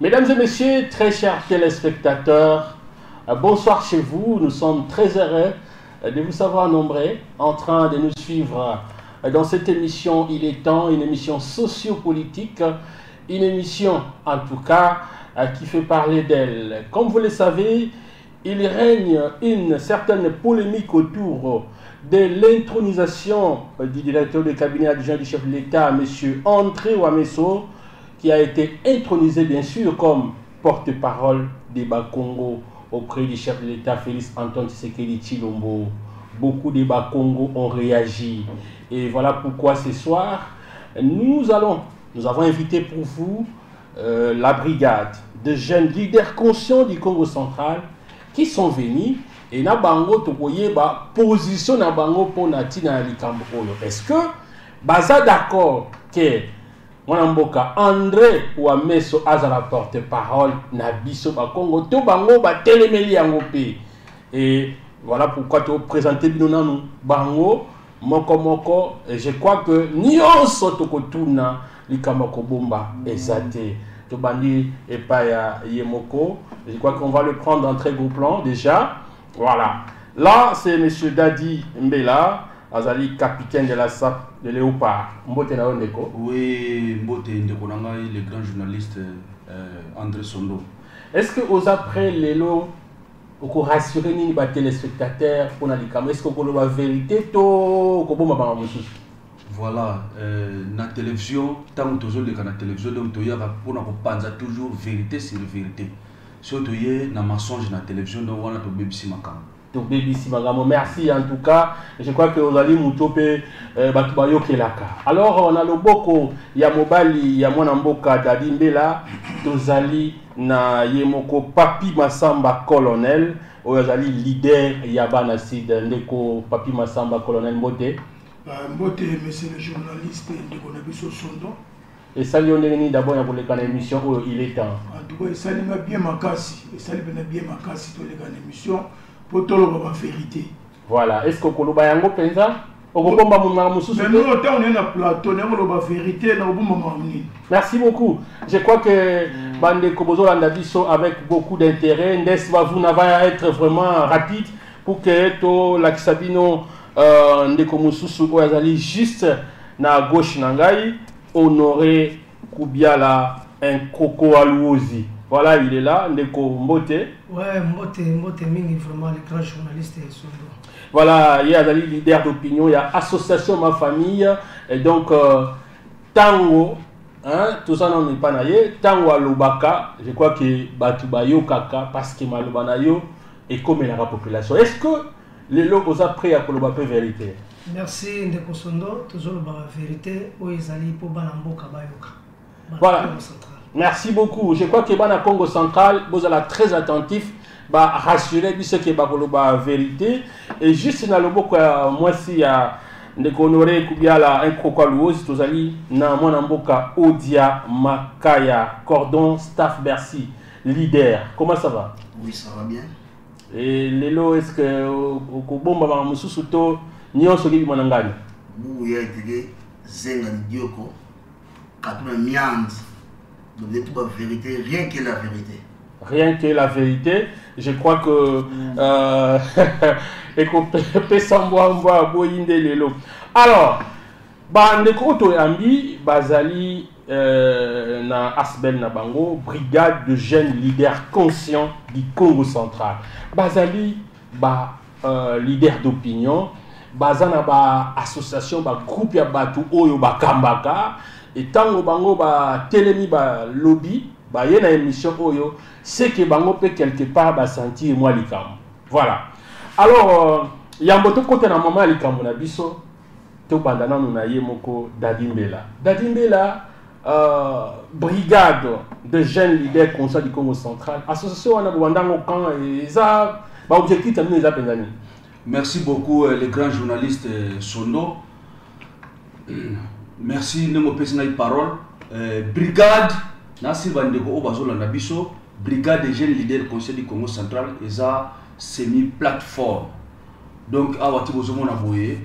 Mesdames et messieurs, très chers téléspectateurs, bonsoir chez vous. Nous sommes très heureux de vous savoir nombreux en train de nous suivre dans cette émission Il est temps, une émission sociopolitique, une émission en tout cas qui fait parler d'elle. Comme vous le savez, il règne une certaine polémique autour de l'intronisation du directeur de cabinet adjoint du chef de l'État, M. André Wameso, qui a été intronisé bien sûr comme porte-parole des Bakongo auprès du chef de l'État Félix Antoine Tshisekedi Tshilombo. Beaucoup de Bakongo ont réagi. Et voilà pourquoi ce soir, nous avons invité pour vous la brigade de jeunes leaders conscients du Congo central qui sont venus et na bango tokoyeba position na bango pour na tina likambo oyo. Est-ce que baza d'accord que mwana mboka André Wameso azala porte-parole na biso ba Congo to bango ba telemeli yango pe? Et voilà pourquoi to présenter bino nanu bango moko moko. Et je crois que nyonso tokotuna likambo kobomba ezate. Tobandi epai ya ye moko. Je crois qu'on va le prendre en très gros plan déjà. Voilà. Là, c'est monsieur Dadi Mbela, azali capitaine de la SAP de Léopard. Mbote na yo ndeko. Oui, mbote ndeko na ngai, le grand journaliste André Sondo. Est-ce que oza prêt lelo oko rassurer nini ba téléspectateurs pour na likambo? Est-ce que okoloba vérité to okobomba bango mosusu? Voilà, na télévision, tant que tozoleka na télévision, donc toyaka mpona kopanza toujours vérité sur vérité. Soki toye na mensonge na télévision, donc wana tobebisi makambo. Tobebisi makambo. Merci en tout cas. Je crois que ozali moto mpe bato bayokelaka. Alors na loboko ya mobali ya mwana mboka Dadi Mbela, tozali na ye moko Papi Masamba colonel, oyo azali leader ya bana Sud. Ndeko Papi Masamba colonel, mbote. Mbote monsieur le journaliste ndeko na biso Sondo. Esali yo ndenge nini d'abord ya koleka na émission oyo Il est temps? En tout cas esali nga bien makasi, esali pena bien makasi toleka na émission po toloba ba vérité. Voilà, est-ce que okoloba yango mpenza? Okobomba monaka mosusu Mais te? non, ntango naye na plateau, naye koloba vérité, na kobomba makambo nini? Merci beaucoup. Je crois que bandeko bozolanda biso avec beaucoup d'intérêt. Ndes Bavuna va être vraiment rapide pour que tolakisa bino ndeko mosusu oyo azali juste na gauche na ngai, Honoré Kubiala, un coco alouozi. Voilà, il est là, ndeko mbote. Ouais, mbote, mbote mingi, vraiment, le grand journaliste Sondo. Voilà, il y a le leader d'opinion, il y a Association Ma Famille, et donc, Tango, hein, tout ça non n'est pas naïe, Tango alobaka, je crois que batu bayo kaka, parce que maloba na yo, et comme la population. Est-ce que les locaux sont prêts à koloba pe vérité? Merci ndeko Sondo, tozoloba vérité oyo ezali po bana mboka bayoka. Bana Voilà. Congo central. Merci beaucoup. Je crois que bana Congo central, vous êtes très attentif, ba rassurer biso ke ba koloba vérité. Et juste na loboko ya mwasi ya ndeko Honoré Kubiala, un croco luozi tozali na mwana mboka Odia Makaya, cordon staff Bercy, leader. Comment ça va? Oui, ça va bien. Et lelo, est-ce que okobomba ba mosusu to nyonso ki bima na ngani? Bubu ya eteke zenga dioko katuna mianzi. Donc de toute vérité, rien que la vérité. Rien que la vérité, je crois que ekopesa mbwa mbwa boyinde lelo. Alors, ba ndeko to yambi bazali na Asbel na bango, brigade de jeunes leaders conscients du Congo central. Bazali ba leader d'opinion, baza na ba association, ba groupe ya batu oyo bakambaka, et tango bango ba telemi ba lobby, ba ye na émission oyo, c'est que bango pe quelque part ba sentir moi likambo. Voilà. Alors, yambo to kota na mama likambo na biso, to banda nanu na ye moko Dadi Mbela. Dadi Mbela, brigade de jeunes leaders conscients du Congo central, association wana bobandango quand eza ba objectif ya bino eza mpenza nini? Merci beaucoup les grands journalistes Sondo. Merci ndenge opesi ngai parole. Brigade nasi bandeko oyo bazolanda biso, brigade des jeunes leaders conseil du Congo central eza semi plateforme. Donc awa ti bozomona boye,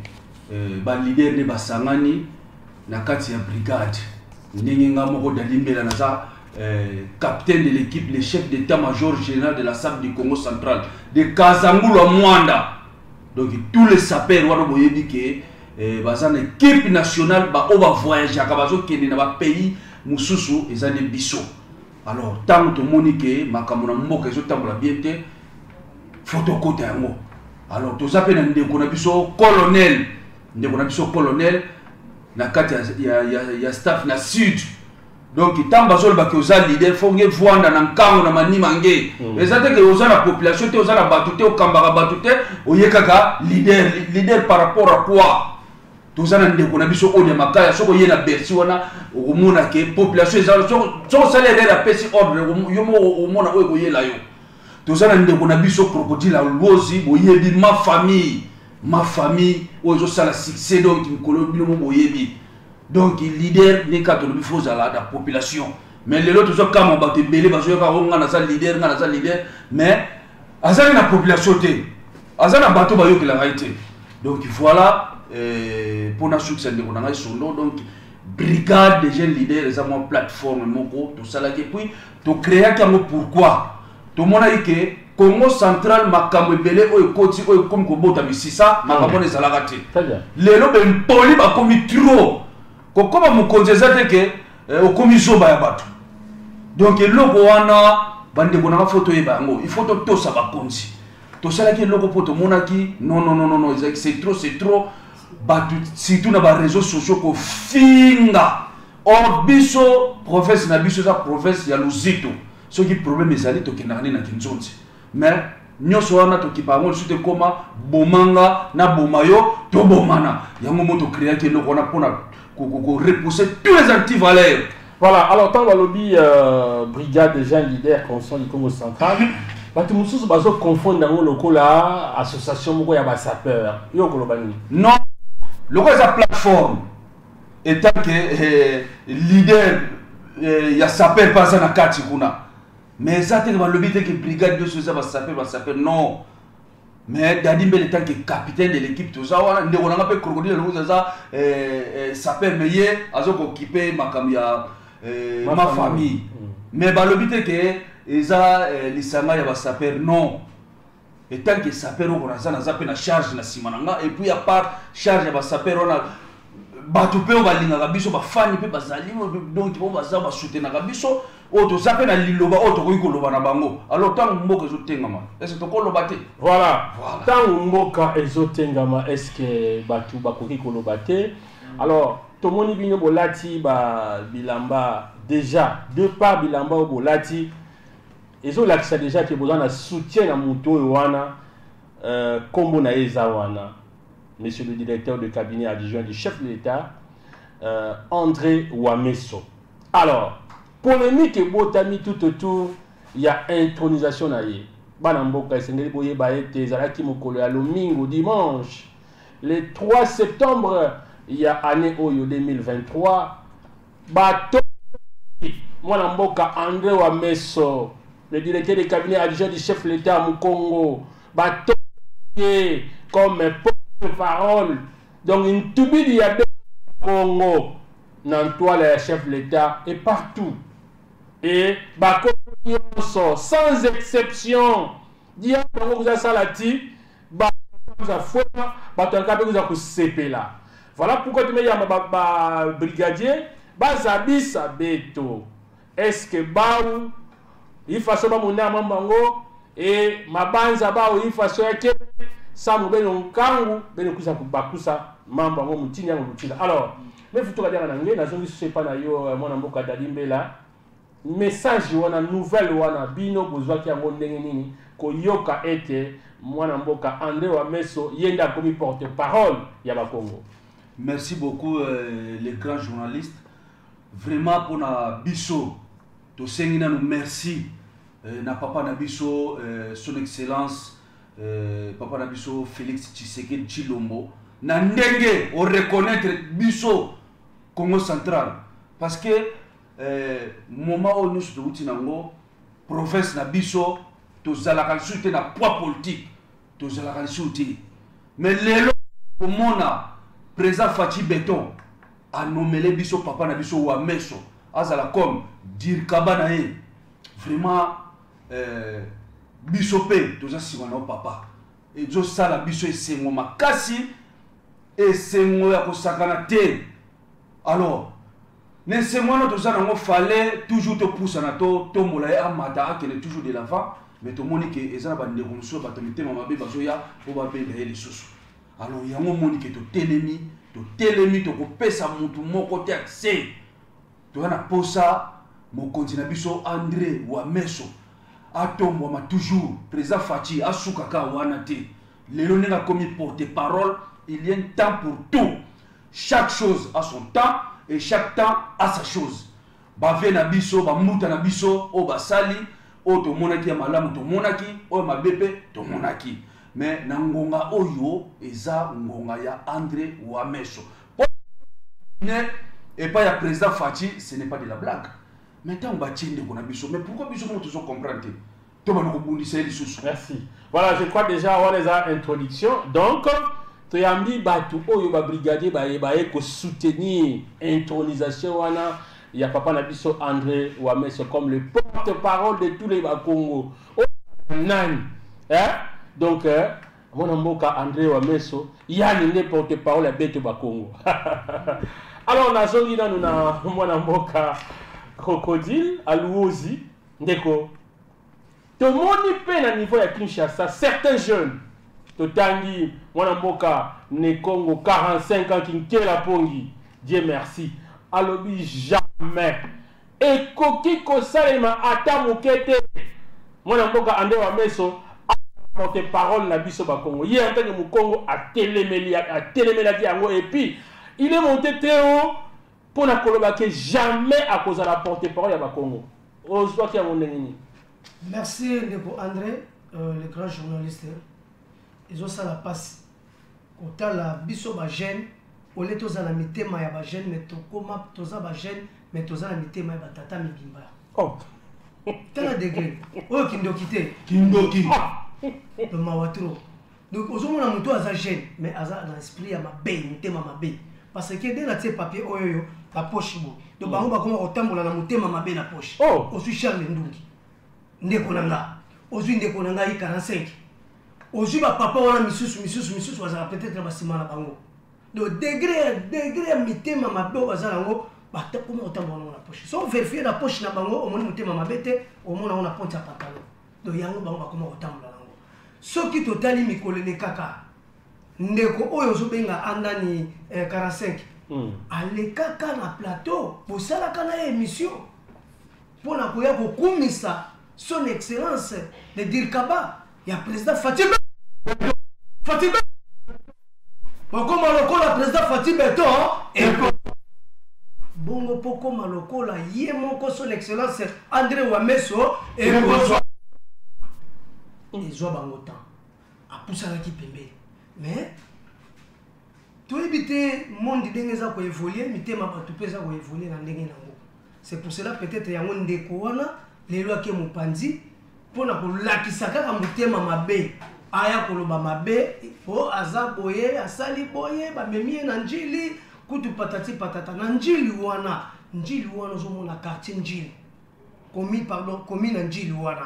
ba leader nde basangani na kati ya brigade. Ndenge nga moko Dadi Mbela naza capitaine de l'équipe, le chef d'état-major général de la SAP du Congo central de Kazangulu à Mwanda. Donc tous les sapeurs wana boyebi ke baza na équipe nationale, ba oyo bavoyageaka bazokende na bapays mosusu, eza nde biso. Alors ntango tomoni ke makambo na mboka ezotambola bien te, fo tokota yango. Alors toza mpe na ndeko na biso colonel, ndeko na biso colonel na kati ya staff na sud. Donc ntango bazolobaki oza leader, fo nge vwanda na nkango na manima nge. Eza te ke oza na population te, oza na bato te, okambaka bato te, oye kaka leader. Leader par rapport à quoi? Toza na ndeko na biso oyo ya makaya. Soki oye na Bercy wana, okomona ke population eza. Soki osali erreur, apesi ordre, yo moko omona oyo ekoyela yo. Toza na ndeko na biso Crocodile Alwozi, boyebi Ma Famille, Ma Famille oyo ezosala succès. Donc mikolo bino mo boyebi. Donc leader nde kaka tolobi, fo ozala na population. Mais lelo tozokama bato ebele bazoyoka o nga naza leader, nga naza leader, mais azali na population te, aza na bato bayokelaka ye te. Donc voilà, mpona sukisa ndeko na ngai Sondo. Donc brigade des jeunes leaders eza mwa plateforme moko tosalaki, puis tocréaki yango. Pourquoi? Tomonaki ke Congo central, makambo ebele oyo ekoti, oyo ekomi kobota misisa, makambo wana ezalaka te. Lelo bempoli bakomi trop. Kokóma mokonzi eza te ke okomi zoba ya bato. Donc eloko wana, bandeko nanga, fo toyeba yango, il faut totosa bakonzi. Tosalaki eloko mpo tomonaki non, non, non, non, non, ezalaki c'est trop, c'est trop. Bato surtout na baréseaux sociaux kofinga. Or biso, province na biso eza province ya Luzito. Soki problème ezali, tokendaka nde na Kinzonzi. Mais nyonso wana tokipa yango lisusu te. Ekóma bomanga na boma yo, tobomana yango. Mo tocréaki eloko wana mpona korepousser tous les antivaleurs. Voilà, alors ntango balobi brigade des jeunes leaders conscients du Congo central, bato mosusu bazoconfondre yango lokola association moko ya basapeur. Yo koloba nini? Non, lokola eza plateforme, étant que leader ya sapeur mpe aza na kati kuna. Mais eza te ke balobi te ke brigade nyonso eza basapeur, basapeur, non. Mais Dadi Mbele, tant que capitaine de l'équipe, toza wana. Ndeko nanga mpe Crocodile Lokozi aza sapeur, mais ye azokokipe makambo ya Ma Famille. Mais balobi te ke eza lisanga ya basapeur, non. Etant que sapeur oko naza mpe na charge na nsima na nga. Et puis à part charge ya basapeur wana, bato mpe oyo balingaka biso, bafani mpe bazali. Donc oyo baza basoutenaka biso, oyo toza mpe na liloba oyo tokoki koloba na bango. Alors ntango mboka ezotengama, est-ce tokoloba te? Voilà. Ntango mboka ezotengama, est ce que bato bakoki koloba te? Alors tomoni bino bolati ba bilamba déjà. De part bilamba oyo bolati, ezolakisa déjà ke boza na soutien na moto oyo wana, nkombo na ye eza wana, monsieur le directeur de cabinet adjoint du chef de l'État, André Wameso. Alors polémique ebotami tout autour ya intronisation na ye. Bana mboka, esengeli boyeba ete ezalaki mokolo ya lomingo, dimanche le 3 septembre ya année oyo 2023. Bato mwana mboka André Wameso, le directeur de cabinet adjoint du chef de l'État Mukongo, bato ye comme porte-parole, donc ntubili ya Congo na ntoile ya chef de l'État et partout, et bakongo nyonso sans exception dia bango kozasala ti baza fwema, bato yanka mpe koza kosepela. Voilà pourquoi tumeyamba babrigadier bazabisa beto. Est ce que bau ifaso bamona mambo yango e mabanza bao ifaso yake samu beno nkangu beno kusa bakusa mambo yango mutini yango mutila? Alors me futuka diaka na nge nazongi susu epa na yo, mwana mboka Dadi Mbela. Message wana, nouvelle wana, bino bozwaki yango ndenge nini, koyoka ete mwana mboka André Wameso ye nde akomi porte parole ya Bakongo? Merci beaucoup, les grands journalistes. Vraiment, mpona biso tosengi nanu merci na papa na biso, son excellence, papa na biso Félix Tshisekedi Tshilombo, na ndenge oreconnaître biso. Congo central, parce que moment oyo nyonso towuti nango, province na biso tozalaka lisusu te na poids politique, tozalaka lisusu te. Mais lelo komona président Fatshi Béton anomele biso papa na biso Wameso azala comme dirkaba na ye, vraiment biso mpe toza nsima na yo papa. Ezosala biso esengo makasi, esengo ya kosakana te. Alors na esengo wana toza nango, fallait toujours topusana, totombola ye, amata, akende toujours de l'avant. Mais tomoni ke eza na bandeko mosusu, bato mitema mabe, bazoya mpo babenda ye lisusu. Alors yango omoni ke totelemi, totelemi, tokopesa mutu moko te accès. Toza na posa mokonzi na biso André Wameso atombwama toujours. Président Fatshi asukaka wana te. Lelo ndenge akomi porte parole, il y a un temps pour tout, chaque chose a son temps et chaque temps a sa chose. Bave na biso, bamuta na biso oyo basali, oyo tomonaki ya malamu tomonaki, oyo mabe mpe tomonaki, mais na ngonga oyo eza ngonga ya André Wameso ne epai ya président Fatshi. Ce n'est pas de la blague. Mais ntango batie ndeko na biso, mais pourquoi biso moko tozo comprendre te, to bana kobundisa ye lisusu? Merci. Voilà, je crois déjà wana eza introduction. Donc toyambi bato oyo babrigadier baye kosoutenir intronisation wana ya papa na biso André Wameso comme le porte-parole de tous les Bakongo. Oyo nani, hein? Donc mwana mboka André Wameso yani nde porte-parole ya beto Bakongo. Alors nazongi nanu na mwana mboka Crocodile Aluozi. Ndeko, tomoni mpe na niveau ya Kinshasa certains jeunes, totangi mwana mboka Nekongo 45 ans Kinkela Pongi, Dieu merci, alobi jamais ekoki kosalema ata moke te mwana mboka André Wameso porte parole na biso Bakongo. Ye en tant que mokongo atelemeli, atelemelaki yango et puis il est monté très haut mpona koloba ke jamais akozala porte parole ya Bakongo. Ozwaki yango ndenge nini? Merci ndeko André, le grand journaliste. Ezosala mpasi kotala biso bajeune, ole tozala na mitema ya bajeune, mais tokóma toza bajeune, mais toza na mitema ya batata mibimba. Oh. Tala degré oyo, kindoki te? Kindoki. Donc mawa trop. Donc ozomona moto aza jeune, mais aza na esprit ya mabe, motema mabe, parce que nde natie papier oyo oyo na poche boye, donc bango bakoma kotambola na motema mabe na poche. Oh. Ozwi Charles Ndungi, ndeko na nga, ozwi ndeko na ngai 45, ozwi bapapa wana misusu misusu misusu bazala peut-être na basima na bango. Donc degré ya mitema mabe oyo baza nango, bakoma kotambola nango na poche. So vérifie na poche na bango, omoni motema mabe te, omona yango na pointe ya pantalon. Donc yango bango bakoma kotambola nango. Soki totali mikolo elekaka, ndeko oyo ozobenga andani 45 alekaka na plateau, bosalaka na ye émission mpona koya kokumisa son excellence le dirkaba ya président Fatshi, Fatshi okoma lokola président Fatshi Béton. Bongo mpo koma lokola ye moko son excellence André Wameso, ekozwa ezwa bango temps, apusanaki pembeni. Mais toyebi te monde ndenge eza koévolue, mitema bato mpe eza koévolue na ndenge nango. C'est pour cela peut-être yango ndeko wana lelo ake mopanzi mpona kolakisa kaka motema mabe, aya koloba mabe po aza boye, asali boye, bamemi ye na Njili kutu, patati patata na Njili wana. Njili wana ozomona quartier Njili komi, pardon, komi na Njili wana.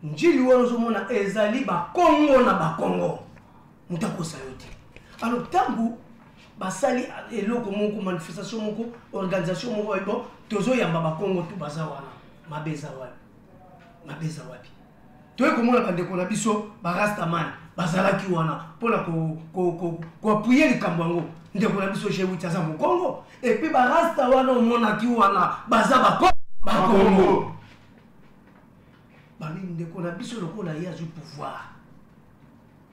Njili wana ozomona ezali Bakongo na Bakongo, moto akosa yo te. Alors ntango basali eloko moko, manifestation moko, organisation moko, bon, tozoyamba Bakongo tu baza wana, mabe eza wapi? Mabe eza wapi? Toye komona bandeko na biso barastaman bazalaki wana mpona koappuyer likambo yango. Ndeko na biso G8 aza mokongo, et puis barasta wana omonaki wana baza Bakongo. Balobi ndeko na biso lokola ye azwi pouvoir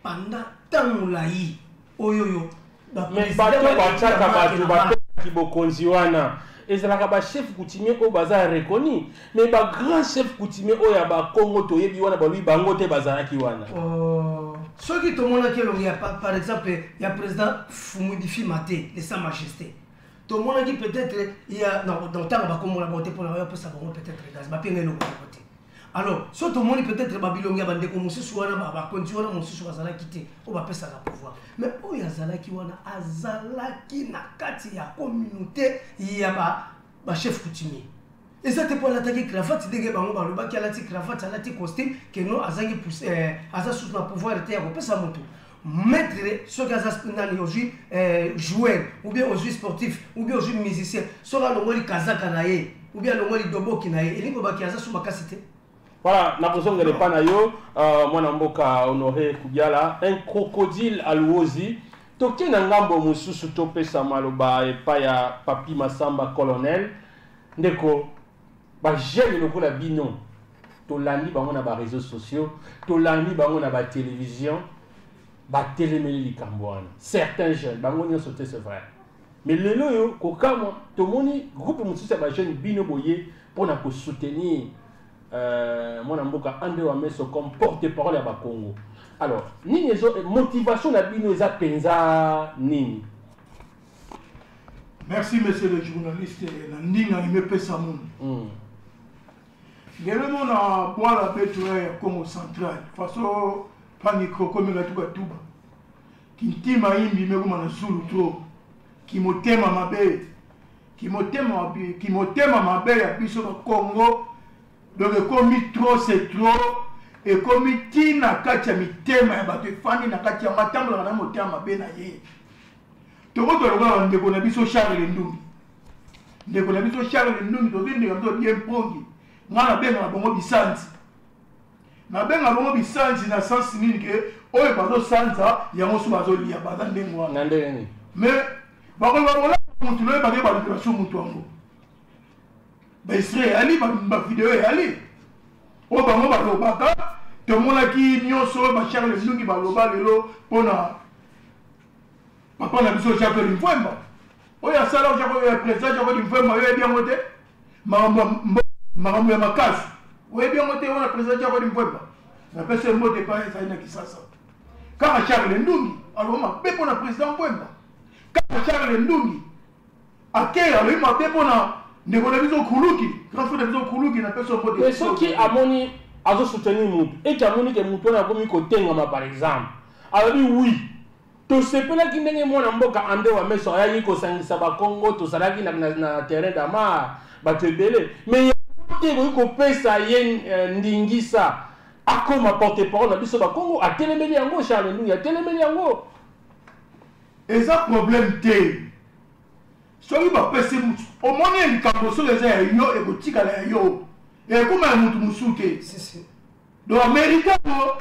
pendant ntango molai oyo oyo. Mais bato batiaka, bato bapesaki bokonzi wana ezalaka bachef coutumier oyo baza reconnu, mais bagrand chef coutumier oyo ya Bakongo toyebi wana, balobi bango te bazalaki wana. Oh, soki tomonaki elongi ya par exemple ya président Fumudifima te, de sa majesté. Tomonaki peut-être ya na ntango bakomona bango te mpona bayopesa bango peut-être gaz, bapenga eloko moko te. Alors so tomoni peut-être babilongi ya bandeko mosusu wana, bakonzi wana mosusu bazalaki te oyo bapesaka pouvoir, mais oyo azalaki wana azalaki na kati ya communauté ya bachef coutumier. Eza te mpo alataki cravate ndenge bango balobaki, alati cravate, alati costume, keno azangi aza susu na pouvoir te ya kopesa moto. Maître, soki aza nani, ozwi joueur ou bien ozwi sportif ou bien ozwi musicien, soki alongoli kazaka na ye ou bien alongoli doboki na ye, elingi kobaki aza su makasi te. Voilà, nakozongela epai na yo, mwana mboka Honoré Kubiala, un crocodile aluozi. Toke na ngambo mosusu, topesa maloba epai ya Papi Masamba colonel. Ndeko, bajeune lokola bino, tolandi bango na baréseaux sociaux, tolandi bango na batélévision, batelemeli likambo wana. Certains jeunes, bango nyonso te, c'est vrai, mais lelo oyo kokamwa, tomoni groupe mosusu ya bajeune, bino boye mpona kosoutenir mwana mboka André Wameso comme porte-parole ya Bakongo. Alors nini ezo motivation na bino eza mpenza nini? Merci, monsieur le journaliste. Na ndinga nimepesa munu ngele mona bwala betu ya Congo Central faso pangi krokomeka tuka tuba kintima imbi mekoma na zulu to kimotema mabe, kimotema mabe, kimotema mabe ya biso Bakongo. Donc ekomi trop, c'est trop. Ekomi ntina kati ya mitema ya bato, efandi na kati yango, atambolaka na motema mabe na ye. Tokozwa lokola bandeko na biso Charles Ndungi, ndeko na biso Charles Ndungi, tozwi ndeko na biso Bien Mpongi. Ngai nabengaka bango bisanzi, nabenga bango bisanzi na sens nini? Ke oyo bazosanza yango so bazolia, baza ndenge wana. Na ndenge nini? Mais bakoloba bolaka motu loyo bake balukela so motu yango, baextrait eyali, bavideo eyali oyo bango balobaka. Tomonaki nyonso oyo baCharles Ndungi baloba lelo mpona papa na biso Jacques Limfwemba, oyo asala président Jacques Limfwemba. Oyo oyebi yango te, makambo ya makasi, oyebi yango te wana. Président Jacques Limfwemba, napesi mbote epai ezali na Kisasa. Kaka Charles Ndungi aloba mabe mpona président Mfwemba, kaka Charles Ndungi ake alobi mabe mpona ndeko na biso Kuluki, grand frère na biso Kuluki, napesi mbote. Mais soki amoni azosoutenir mutu, eke amoni ke mutu wana akomi kotengama, par exemple alobi oui, tosepelaki ndenge mwana mboka André Wameso ayaki kosangisa Bakongo, tozalaki na terrain damar, bato ebele, mais yango te ekoki kopesa ye ndingisa akoma porte parole na biso Bakongo. Atelemeli yango, Charles Ndungi atelemeli yango. Eza problème te. Soki bapesi mutu, omoni likambo soki eza ya yo, ekotikala ya yo, ekoma ya mutu mosusu te. Si, si. Donc amérité yango,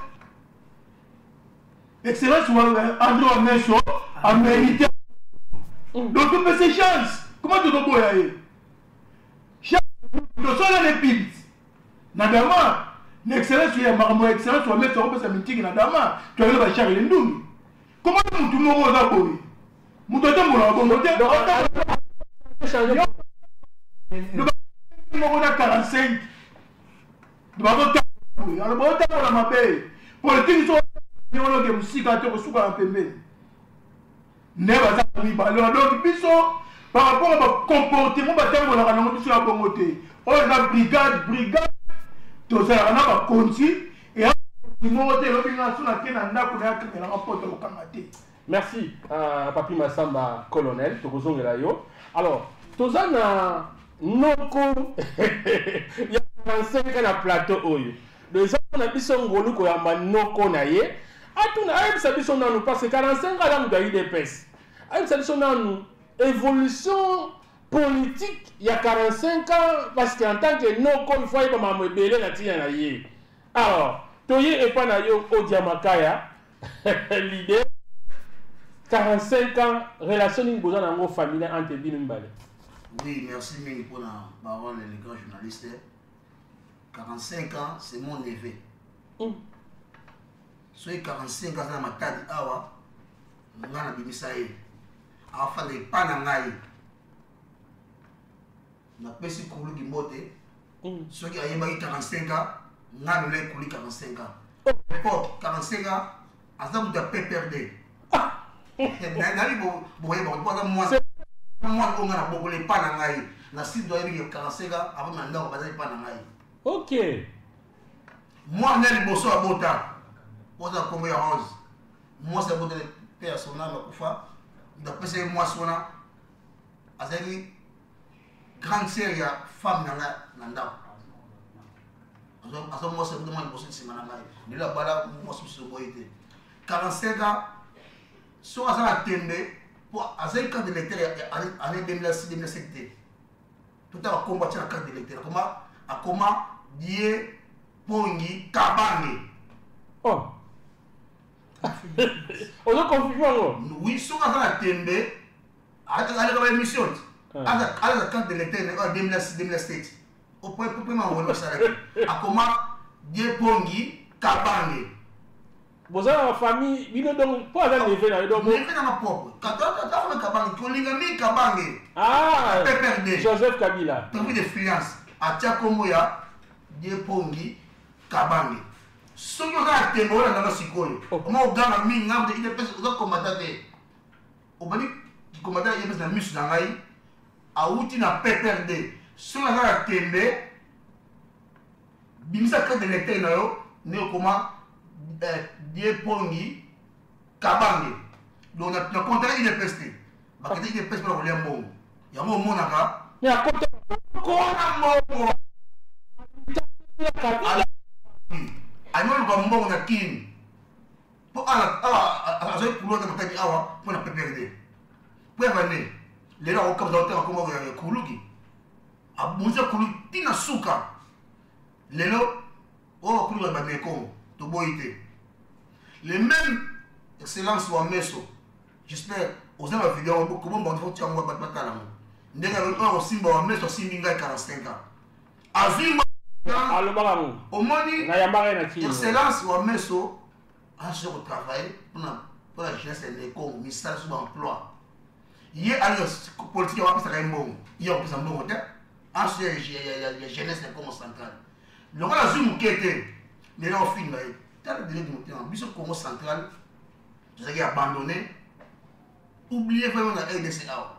excellence André Wameso amérité. Donc topesi chance, comment tozoboya ye? Tosala ne pibs na dama na excellence ya makambo ya excellence Wameso akopesa mitiki na dama, toyeli baCharles Ndungi. Comment mutu moko oza boye, moto atambolaka bongo te moko na 45 bazotambola, alors bazotambola mabe. Politike so oloke mosika te, kosuka na pembeni nde baza mibale. Donc biso, par rapport à bacomportement batambolaka nango, biso ya bongo te. Oyo eza brigade, brigade tozalaka na bakonzi eya moko te. Elobi nga so nake na ndako na yakangelanga poto kokanga te. Merci, Papi Masamba colonel, tokozongela yo. Alors toza na noko ya 45 na plateau oyo. Donc eza na biso ngolu koyamba noko na ye, atuna, ayebisa biso nanu, parce que 45 aza moto ya UDPS, ayebisa biso nanu évolution politique ya 45 ans, parce que en tant que noko, il faut ayeba makambo ebele na ntina na ye. Alors toye epa na yo, Odia Makaya leader, 45 ans, relation nini boza nango familial entre bino mibale? Oui, merci mingi pour la parole, les grands journalistes. 45 ans, c'est mon neveu. Soki 45 ans aza na Matadi awa, ngai nabimisa ye, afanda epa na ngai, napesi kuluki mbote. Soki ayebaki 45 ans, ngai lelo ekuli 45 ans, époque 45 ans aza moto ya PPRD. Nayebi boyeba po aza mwana. Mwana oyo nga na bokolo epa na ngai na site doyebi ke 45 ans avant na ndako baza epa na ngai. Ok. Mwana ya liboso abota oza kombo ya Rose, mwasi abota mpe ya soname akufa, ndapesa ye mwasi wana azalaki grande sœur ya femme na ngai na ndako. Aza mwasi abota mwana liboso nsima na ngai, lelo abala mwasi mosusu boye te. 45 ans soki aza na tembe mpo azali carte d'électeur ya année 2006 2007 te, totala kombo atia na carte d'électeur, akoma Die Pongi Kabange. Oh, ozo confirme yango? Oui, soki aza na tembe aleka ba émission ti aza carte d'électeur na 2006 2007 opema wolo asalaki akoma Die Pongi Kabange. Boza na famille bino donc mpo aza neve na yo donc neve nanga propre katafana Kabange kolinga mingi Kabange. Ah, PPRD Joseph Kabila trafic d'influence atia kombo ya Die Pongi Kabange. Soki oza na tembe oyo nanga sikoyo oma oganga mingi ngambo te idps oza komata te, obandi komata idps na miso na ngai awuti na PPRD. Soki aza na tembe, bimisa carte d'électeur na yo nde okoma Die Pongi Kabange. Donc na kontaka idps te, bakete idps mpona kolia mbongo yango omonaka kona mbongo anyoluka mbongo na Kini mpo awa azali kulua te mataki awa mpo na PPRD mpo yaka nde lelo akokabza oteka kombo ya kuluki abongisa kuluki ntina suka lelo oyo bakuluka banekongo toboyi te. Le même excellence wa meso, j'espère oza na video kobomba ngo tia yango bato batala yango ndenge oyo kosimba wa meso asimbi ngai 45 ans azwi. Alobaka ngo. Omoni. Nayambaka ye na Kini. Excellence wa meso azo kotravaille mpona jeunesse ya Nekongo, misala so baemploi. Ye aza politique yango apesaka ye mbongo, ye akopesa mbongo te aso ya jeunesse ya Congo central lokola azwi moke te. Lelo ofinga ye, tala direct motema. Biso Congo central tozalaki abandonné, oublié vraiment na RDC. Awa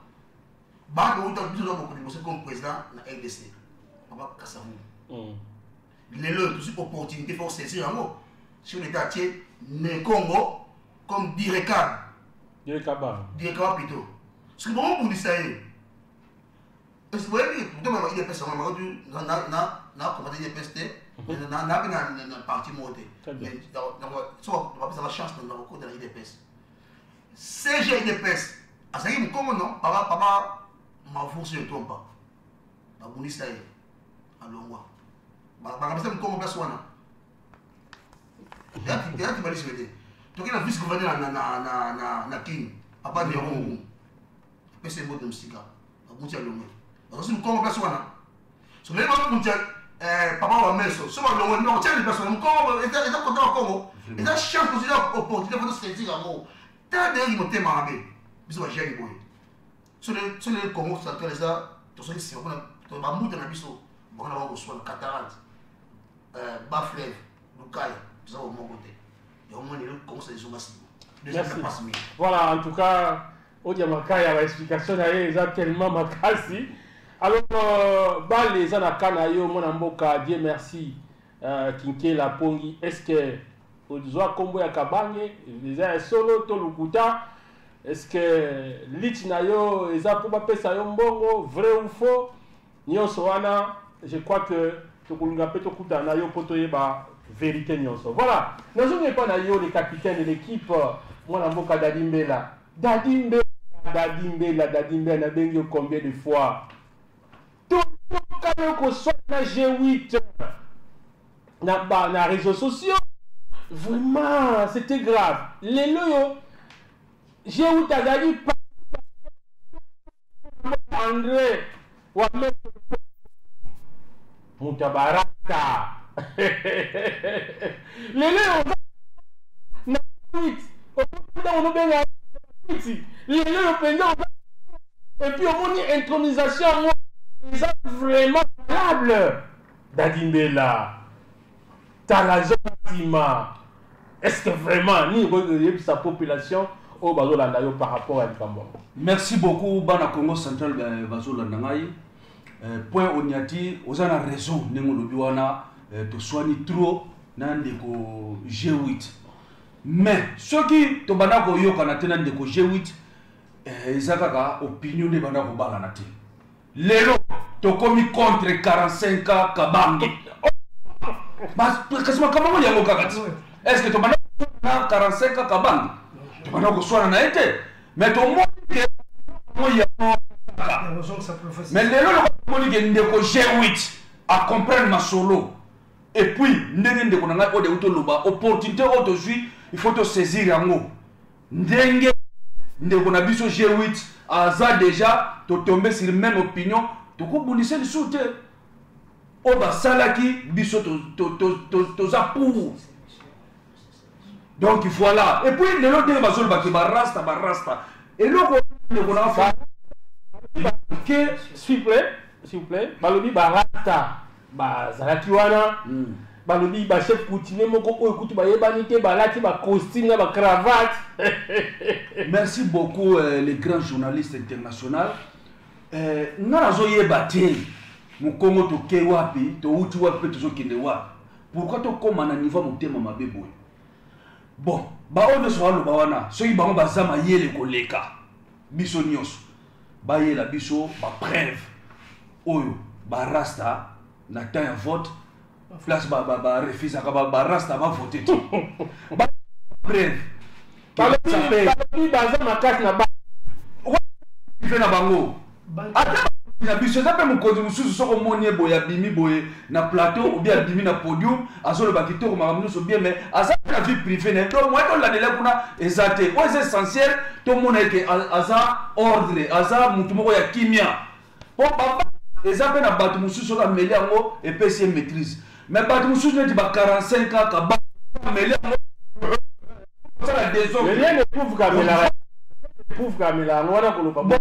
bato outa biso toza bokondi liboso comme président na RDC papa Kasavubu. Lelo tozwi opportunité, faut saisir yango. Sur l'état atie Nekongo comme direcab. Direcaba. Direcaba plutôt, soki bomobundisa ye boyebi tobaka idps yango makotu na komata idps te, nape na parti moko te. So bapesaka chance na kokota na idps, CG idps azalaki mokongo non papa papa Mavour, si je ne trompe pas, babundisa ye alongwa, bakabisa mokongo place wana eyaki balisime te. Toki na vice gouverneur na Kini papa Nero Ngungu, apesa ye mbote mosika, babuti alongwe, bazosi mokongo place wana. So lelo babuti papa wa meso so balongwe bakotia place wana mokongo eza kota wa Kongo, eza chance tozi, eza opportunité faut tosaisir yango. Tala ndenge motema mabe biso bajeune boye. So lelo Congo central eza tosoki nsima mpona bambuta na biso bango na bango koswana cataracte bafleuve Lukaya toza bomoko te, yango moni lelo Congo sa ezonga nsima. Merci. Voilà, en tout cas, Odia Makaya, l'explication na ye eza tellement makasi. Alors, bale eza na ka na yo mwana mboka Dieu merci Kinkela Pongi, est-ce que ozwa kombo ya Kabange eza ya solo to lokuta? Est-ce que lit na yo eza mpo bapesa yo mbongo, vrai ou faux? Nyonso wana, je crois que tokolinga mpe tokutana na yo mpo toyeba vérité nyonso. Voilà, nazongi epa na yo le capitaine de l'équipe, mwana mboka Dadi Mbela. Dadi Mbela, Dadi Mbela, Dadi Mbela, nabengi yo combien de fois? Toyoka yo koswana na G8 na, ba, na réseaux sociaux, vraiment c'était grave. Lelo yo G8 azali André wa moto ya baraka, lelo oza na 8 ntango ozobenga 8 lelo oyo mpenza oza, et puis omoni intronisation yango eza vraiment valable. Dadi Mbela, tala zonga nsima, est ce que vraiment nini okoki koyebisa population? oyo bazolanda yo par rapport ya likambo yango. Merci beaucoup, bana Congo Central bazolanda ngai. Point oniati, oza na raison ndenge olobi wana. Toswani trop na ndeko G8, mais soki tobanda koyokana te na ndeko G8, eza kaka opinion nde banda kobalana te. Lelo tokomi contre 45 ans Kabange. Kasi makambo yango yango kaka ti, est ce que tobanda na 45 ans Kabange, tobanda koswana na ye te, mais tomoni ke yango kaka. Mais lelo lokola tomoni ke ndeko G8 acomprendre masolo, et puis ndenge ndeko na ngai oyo euti oloba, opportunité oyo tozwi, il faut tosaisir yango. Ndenge ndeko na biso G8 aza déjà totombe sur même opinion, tokobundisa lisusu te. Oyo basalaki biso, toza pour. Donc voilà. Et puis lelo ndenge bazolobaki barasta, barasta, eloko ndeko na fa ke. S'il vous plaît, s'il vous plaît. Balobi barasta bazalaki wana, balobi bachef coutumier moko oyo kutu bayebani te, balati bacostume na bacravate. Merci beaucoup, les grands journalistes internationaux. Nga nazoyeba te mokongo toke wapi, touti wapi mpe tozokende wapi. Pourquoi tokóma na niveau ya motema mabe boye? Bon, baoyo nyonso baloba wana, soki bango baza mayele koleka biso nyonso, bayela biso bapreuve oyo barasta na temps ya vote, place barefusaka barasta bavote te. Preuve. Balobi baza makasi na mpe na bango, ata na biso eza mpe mokonzi mosusu, soki omoni ye boye, abimi boye na plateau obi abimi na podium, azoloba kitoko, makambo nyonso bien, mais aza mpe na vie privée na ye. Donc moye tolandela kuna eza te. Oyo eza essentiel, tomona eke aza ordre, aza motu moko ya kimia. Mpo baba eza mpe na bato mosusu, soki ameli yango, epesi ye maîtrise, mais bato mosusu neti ba 45 ans kaba ameli yango, osala désordre. Rien ne prouve qu'amelaka, prouve qu'amelaka yango wana koloba. Bon,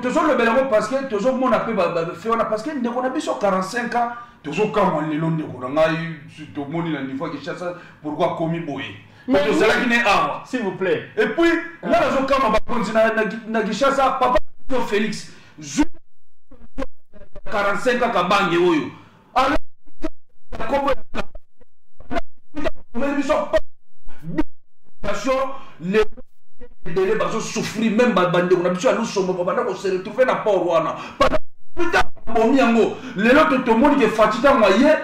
tozolobela yango parce que tozomona mpe fe wana, parce que ndeko na biso 45 ans, tozokamwa lelo. Ndeko na ngai, tomoni na niveau ya Kinshasa, pourquoi akomi boye? Mais tozalaki ne awa. S'il vous plaît. Et puis nga nazokamwa bakonzi na Kinshasa, papa biso Félix zu 45 ans Kabange oyo, alors kombo biso lelo ebele bazosouffrir, même bandeko na biso ya Lusombo babanda kose retrouve na port wana bomi yango. Lelo tomoni ke Fatshi, ntango aye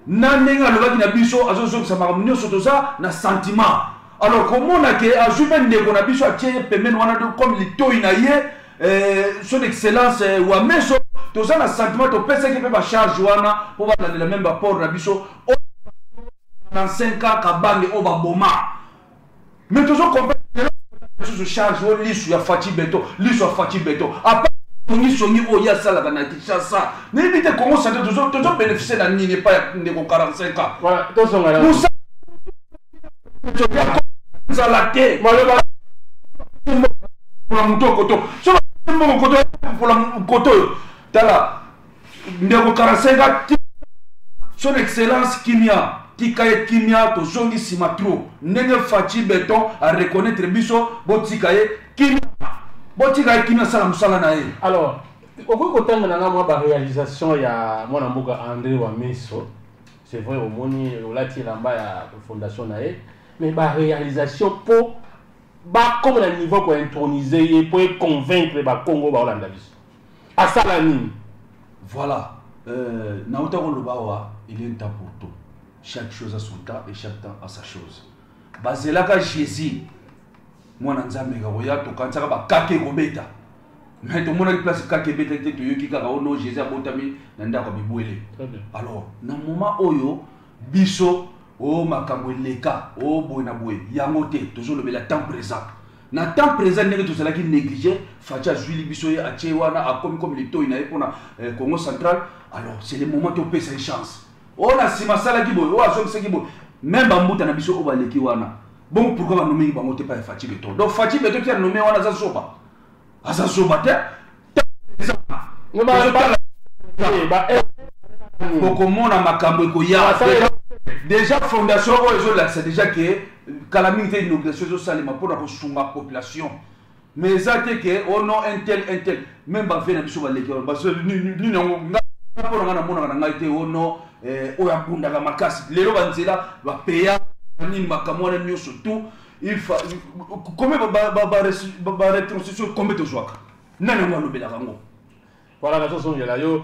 na ndenge alobaki na biso, azozongisa makambo nyonso, toza na sentiment. Alors komona ke azwi mpe ndeko na biso, atie ye pembeni wana comme litoi na ye, son excellence Wameso, toza na sentiment, topesaki mpe bacharge wana mpo balandela même baport na biso 45 ans Kabange oyo baboma. Mais tozocomprendre lisusu charge oyo, lisu ya Fatshi Béton, lisu ya Fatshi Béton, apa songisongi oyo ye asalaka na Kinshasa, nayebi te. Congo Central tozobénéficie na nini epai ya ndeko 45 ans? Voilà, tozonga na nzala te. Maloba. Mpona motu okoto, so mbongo koto, mpona koto oyo, tala ndeko 45 ans, son excellence kimia, tika ye kimia. Tozongi nsima trop. Ndenge Fatshi Béton areconnaître biso, botika ye kimia, botika ye kimia, asala mosala na ye. Alors, okoki kotanga na nga mwa baréalisation ya mwana mboka André Wameso? C'est vrai, omoni olati elamba ya fondation na ye, mais baréalisation mpo bakoma na niveau kointroniser ye, mpo econvaincre bakongo baolanda biso, asala nini? Voilà, nauta koloba awa, il y a un temps pour tout, chaque chose a son temps et chaque temps a sa chose. Bazelaka Jésus mwana Nzambe kakoya, tokanisaka bakake ekobeta, mais tomonaki place kaka ebetaki te. Toyoki kaka ono Jésus abotami na ndako ya bibwele. Alors na moment oyo biso o makambo eleka o boye na boye yango te, tozolobela temps présent. Na temps présent, ndenge tozalaki négligé, Fatshi azwili biso ye, atie wana, akomi comme litoi na ye mpona Congo Central. Alors c'est le moment topesa ye chance. Oyo na nsima asalaki boye, oyo azongisaki boye, même bambuta na biso oyo baleki wana, bon, pourquoi banomeki bango te pa ya Fatshi Béton? Donc Fatshi Béton ti anome wana, aza zoba, aza zoba te. Bokomona makambo ekoya. Déjà fondation oyo ezolakisa déjà ke Kala mingi te inauguration ezosalema mpona kosunga population. Mais eza te ke oh non, un tel, un tel, même bave na biso baleki nini yango. Nga mpo na ngai, namonaka na ngai te oh non, oyo abundaka makasi lelo banzela bapeya nini, makambo wana nyonso tout. Il fa combien barétrocession, combien tozwaka, nani yango alobelaka yango? Voilà, nazozongela yo.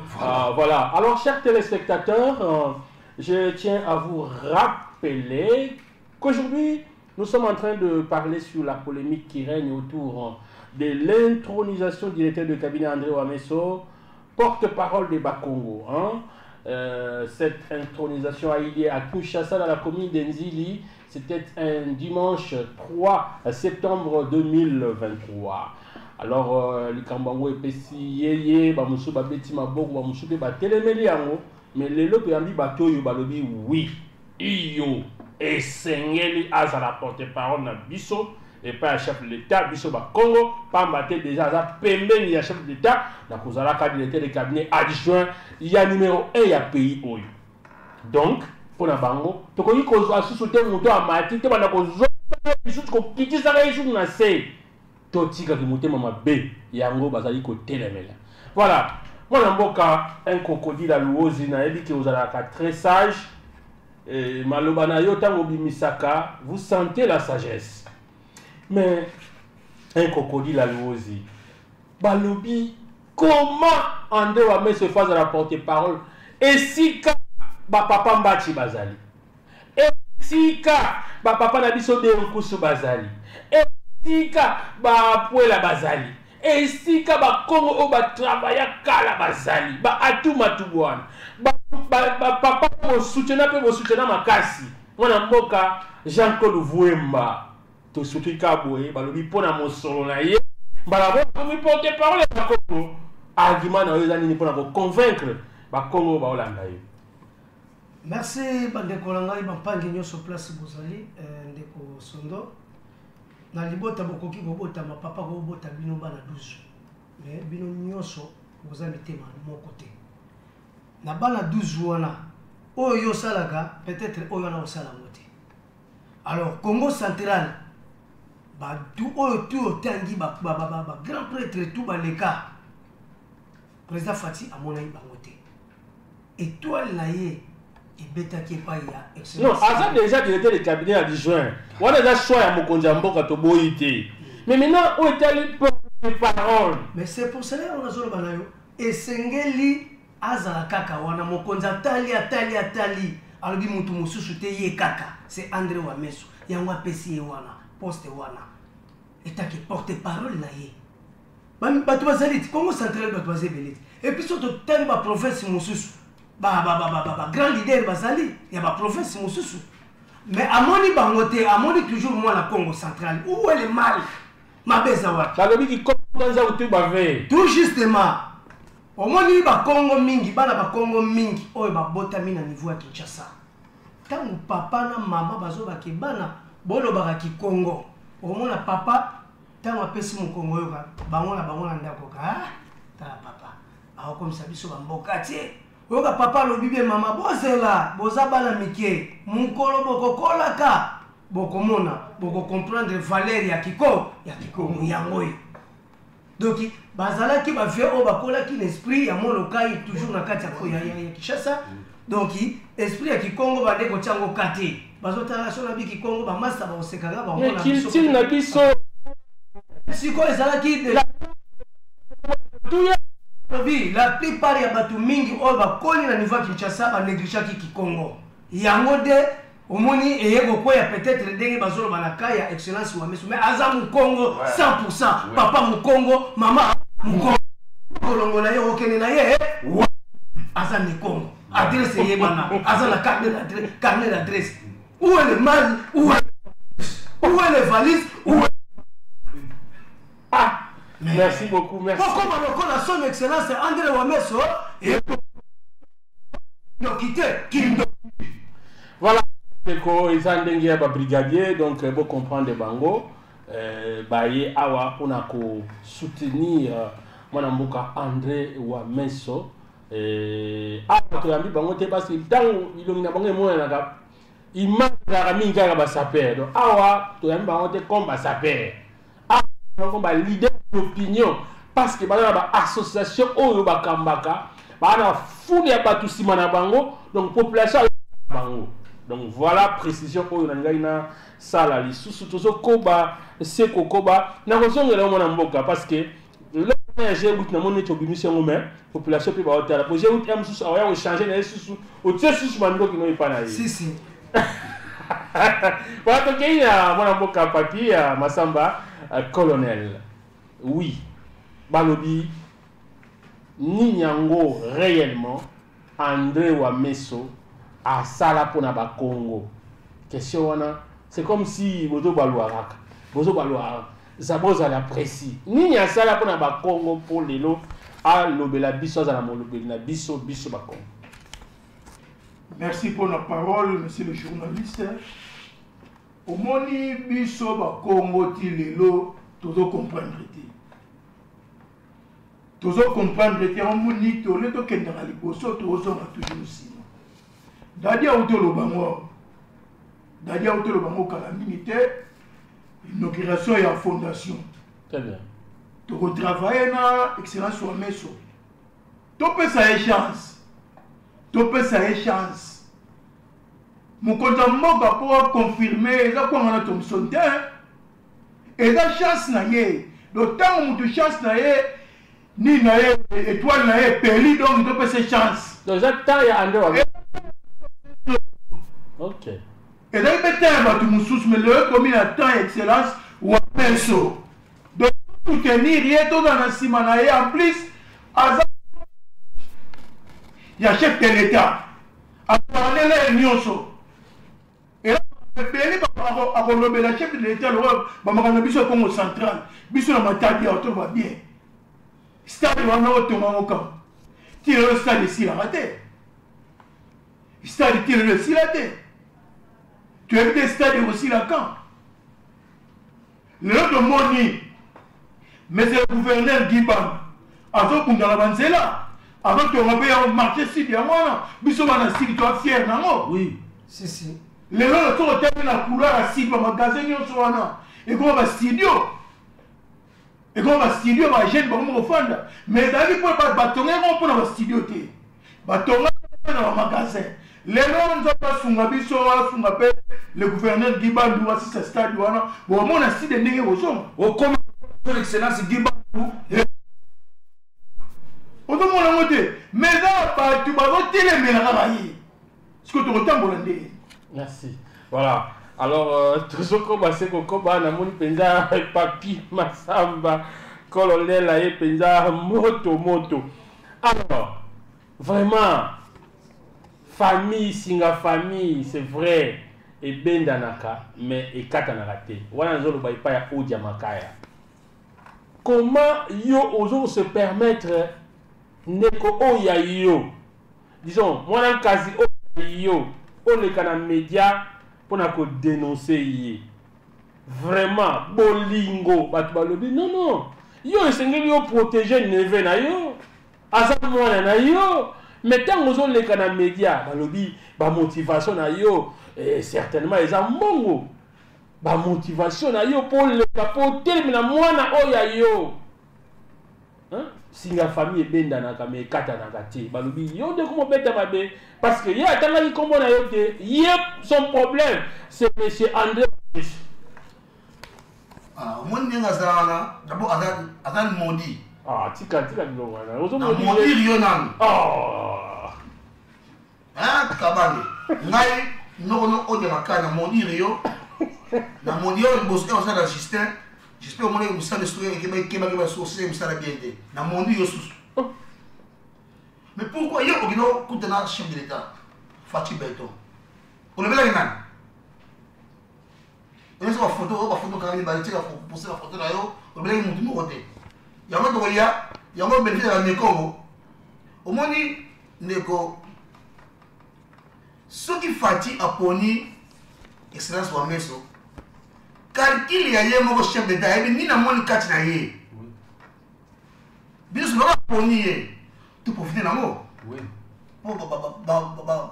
Voilà. Alors, chers téléspectateurs, je tiens à vous rappeler qu'aujourd'hui, nous sommes en train de parler sur la polémique qui règne autour de l'intronisation du directeur de cabinet André Wameso, porte-parole des Bakongo. Hein. Cette intronisation a eu lieu à Kinshasa, dans la commune d'Nzili. C'était un dimanche 3 septembre 2023. Alors, likambo yango epesi yeye, bamosusu babeti maboko, bamosusu mpe batelemeli yango. Mais lelo toyambi bato oyo balobi oui, iyo esengeli azala porte-parole na biso epai ya chef de l'État, biso Bakongo, pamba te déjà aza pembeni ya chef de l'État na kozalaka directeur de cabinet adjoint ya numéro 1 ya pays oyo. Donc mpona bango, tokoki kozwa susu te moto amati te, banda kozwa lisusu, kokitisaka ye susu na se, totikaki motema mabe, yango bazali kotelemela. Voilà, mwana mboka, un crocodile Aluozi, nayebi ke ozalaka très sage. Maloba na yo, ntango obimisaka, vous sentez la sagesse. Mais un crocodile Aluozi, balobi comment André Wameso azala porte-parole esika bapapa Mbaci bazali, esika bapapa na biso de Nkusu bazali, esika bapwela bazali, esika Bakongo oyo batravailla kala bazali, baatu wana, bapapa bosoutena mpe bosoutena makasi mwana mboka Jean Claude Vuemba. Tosuki ka boye, balobi mpo na mosolo na ye, mbala bokomi porte parole ya Bakongo. Argument na yo eza nini mpona koconvaincre Bakongo oyo baolanda yo? Merci, bandeko na ngai bampangi nyonso place bozali. Ndeko Sondo, na libota bokoki kobotama, papa kobota bino bana 12, mais bino nyonso boza mitema moko te. Na bana 12 wana, oyo yo osalaka, peut-être oyo wana osala yango te. Alors Congo Central, batu oyo tu otangi, bagrand prêtre tu baleka, président Fati amonaki bango te. Étoile na ye ebetaki epai ya Non, aza déjà directeur de cabinet adjoint wana, eza choix ya mokonzi ya mboka, toboyi te. Mais maintenant oyo etali porte parole? Mais c'est pour cela oyo nazoloba na yo, esengeli azala kaka wana. Mokonzi atali, atali, atali, alobi mutu mosusu te, ye kaka, c'est André Wameso. Yango apesi ye wana poste wana etake porte parole na ye. Bato bazali ti Congo Central, bato baza ebele ti. Et puis so totali baprovince mosusu, bagrand leader bazali ya baprovince mosusu, mais amoni bango te, amoni toujours mwana Congo Central. Où est le mal? Mabe eza wapi? Balobi kikonza utu bave. Tout justement, omoni Bakongo mingi, bana Bakongo mingi oyo babotami na niveau ya Kinshasa, ntango papa na mama bazobake bana bolobaka kikongo, omona papa ntango apesi mokongo, oyoka bango na bango na ndako ka: "Ah, tala papa akokomisa biso bamboka tie." Oyoka papa alobi bie mama: "Bozela, boza bana mike, mokolo bokokolaka bokomona, bokocomprendre valeur ya kiko ya kikongo." Yango oyo, donc bazalaki bavieux oyo bakolaki na esprit ya molokai, toujours na kati ya Kinshasa. Donc esprit ya kikongo bande kotia yango ka te. Bazotala so na bi kikongo, bamasta bakosekanga. Mais culture na biso. Sikoyo ezalaki lobi, la plupart ya bato mingi oyo bakoli na niveau ya Kinshasa banégligeaki kikongo. Yango nde omoni eye kokwea, peut-être ndenge bazoloba na ka ya excellence Wameso. Mais aza mokongo 100, papa mokongo, mama mokongo. Kolongola ye, okende na ye, aza mikongo, adresse eyebana, aza na carnet d'adresse. Où est le mal? Où est le valise? Où est... Ah, merci beaucoup, merci. Pokoma lokola son excellence André Wameso ndoki te, kindo. Voilà, ndeko, eza ndenge ya babrigadier, donc bocomprendre bango. Baye awa mpona kosoutenir mwana mboka André Wameso. Awa toyambi bango te, basi ntango bilongi na bango emonanaka. Image ezalaka mingi kaka basapeur. Donc awa toyambi bango te comme basapeur, awa comme baleader d'opinion, parce que baza na baassociation oyo bakambaka, baza na foule ya bato nsima na bango, donc population bango. Donc voilà précision oyo na ngai na sala. Lisusu tozokoba se kokoba na kozongela yo mwana mboka, parce que lelo ya G8 namoni neti obimisi yango, mais population mpe baotala po G8 ya mosusu aoya kochange na ye susu, otie susu bandoki no epa na ye. Si si. Voilà, tokei na mwana mboka Papi ya Masamba, colonel. Oui, balobi nini yango réellement André Wameso asala mpona Bakongo? Question wana, c'est comme si bozobalwa kaka, bozobalwa za bozala précis. Nini asala mpona Bakongo mpo lelo alobela biso, azala molobeli na biso, biso Bakongo? Merci pour la parole, monsieur le journaliste. Omoni, biso Bakongo ti lelo tozocomprendre te, tozocomprendre te. Omoni, tole tokendaka liboso, tozonga toujours nsima. Dadi auti oloba ngo, dadi auti oloba ngo kala mingi te, inauguration ya fondation. Très bien. Tokotravaille na excellence wa meso, topesa ye chance, topesa ye chance. Mokonzi ya mboka mpo aconfirme, eza kwanga na Thomson te, eza chance na ye. Donc ntango motu chance na ye, nini na ye, étoile na ye epeli, donc topesa ye chance. Donc eza temps ya André Wameso. Ok. Ezali mpe temps ya bato mosusu, mais lelo ekomi na temps ya excellence Wameso. Donc soutenir ye, tozala na nsima na ye. En plus aza ya chef de l'État, akoanela ye nyonso ebele, akolobela chef de l'État lokola bamakambo na biso ya Congo Central. Biso na Matadi awa toloba bien, stade wana otongango kaka ti lelo, stade esilaka te, stade ti lelo esila te. Toyebi te stade ekosila quand. Lelo tomoni monsieur le gouverneur Guy Bandu azobunda na banzela, azotonga mpe yango marché sud. Yango wana biso bana sud toa fier nango. Oui. Si si. Lelo na soki otali na couloir ya sud, bamagasin nyonso wana ekoma bastudio, ekoma bastudio, bajeune bango kofanda. Mais ezalaki mpo batonga yango mpona bastudio te, batonga na bamagasin. Lelo Nzambe asunga biso, asunga mpe le gouverneur Guy Bandu asisa stade wana, bomona sud ndenge kozonga. Okoma son excellence Guy Bandu. Ozomona yango te, mais eza na bato bazotelemela kaka ye. Sikoyo tokotambola nde. Merci. Voilà, alors tozokoba se kokoba. Namoni mpenza Papi Masamba colonel aye mpenza moto moto. Alors vraiment, famille, singa famille, c'est vrai ebendanaka mais ekatanaka te. Wana nazoloba epai ya Odia Makaya. Comment yo ozo se permettre, ndeko oyo ya yo, disons mwana nkazi oyo ya yo, oleka na média mpona kodénonce ye? Vraiment bolingo, bato balobi non non, yo esengeli yo protéger neveu na yo, aza mwana na yo. Mais ntango ozoleka na média, balobi bamotivation na yo, certainement eza mbongo. Bamotivation na yo mpo oleka, mpo otelemi na mwana oyo ya yo, hein? Singa famille ebendanaka mais ekatanaka te. Balobi yo nde komobeta mabe parce que ye atangaki nkombo na yo te. Ye, son problème, c'est monsieur André. Ah, omoni ndenge aza wana, d'abord aza maudit. Ah, tika, tika biloko wana. Na maudire yo nanu. Oh. Kabange, ngai nokono odia makala, na maudire yo, na maudire yo liboso e osala Justin. J'espère omonaki mosala soki ekebaki basource mosala bien te. Na maudire yo susu. Mais pourquoi yo okende okutana chef de l'État Fatshi Béton, olobelaki nani? Oyesi bafoto oyo, bafoto kaka mibale, tika pose bafoto na yo, olobelaki motu moko te. Yango tokolia yango, bénéfice ya Banekongo. Omoni ndeko, soki Fatshi aponi excellence wa meso, calcul ya ye moko chef d'État ayebi nini amoni kati na ye. Biso soki aponi ye, toprofite nango po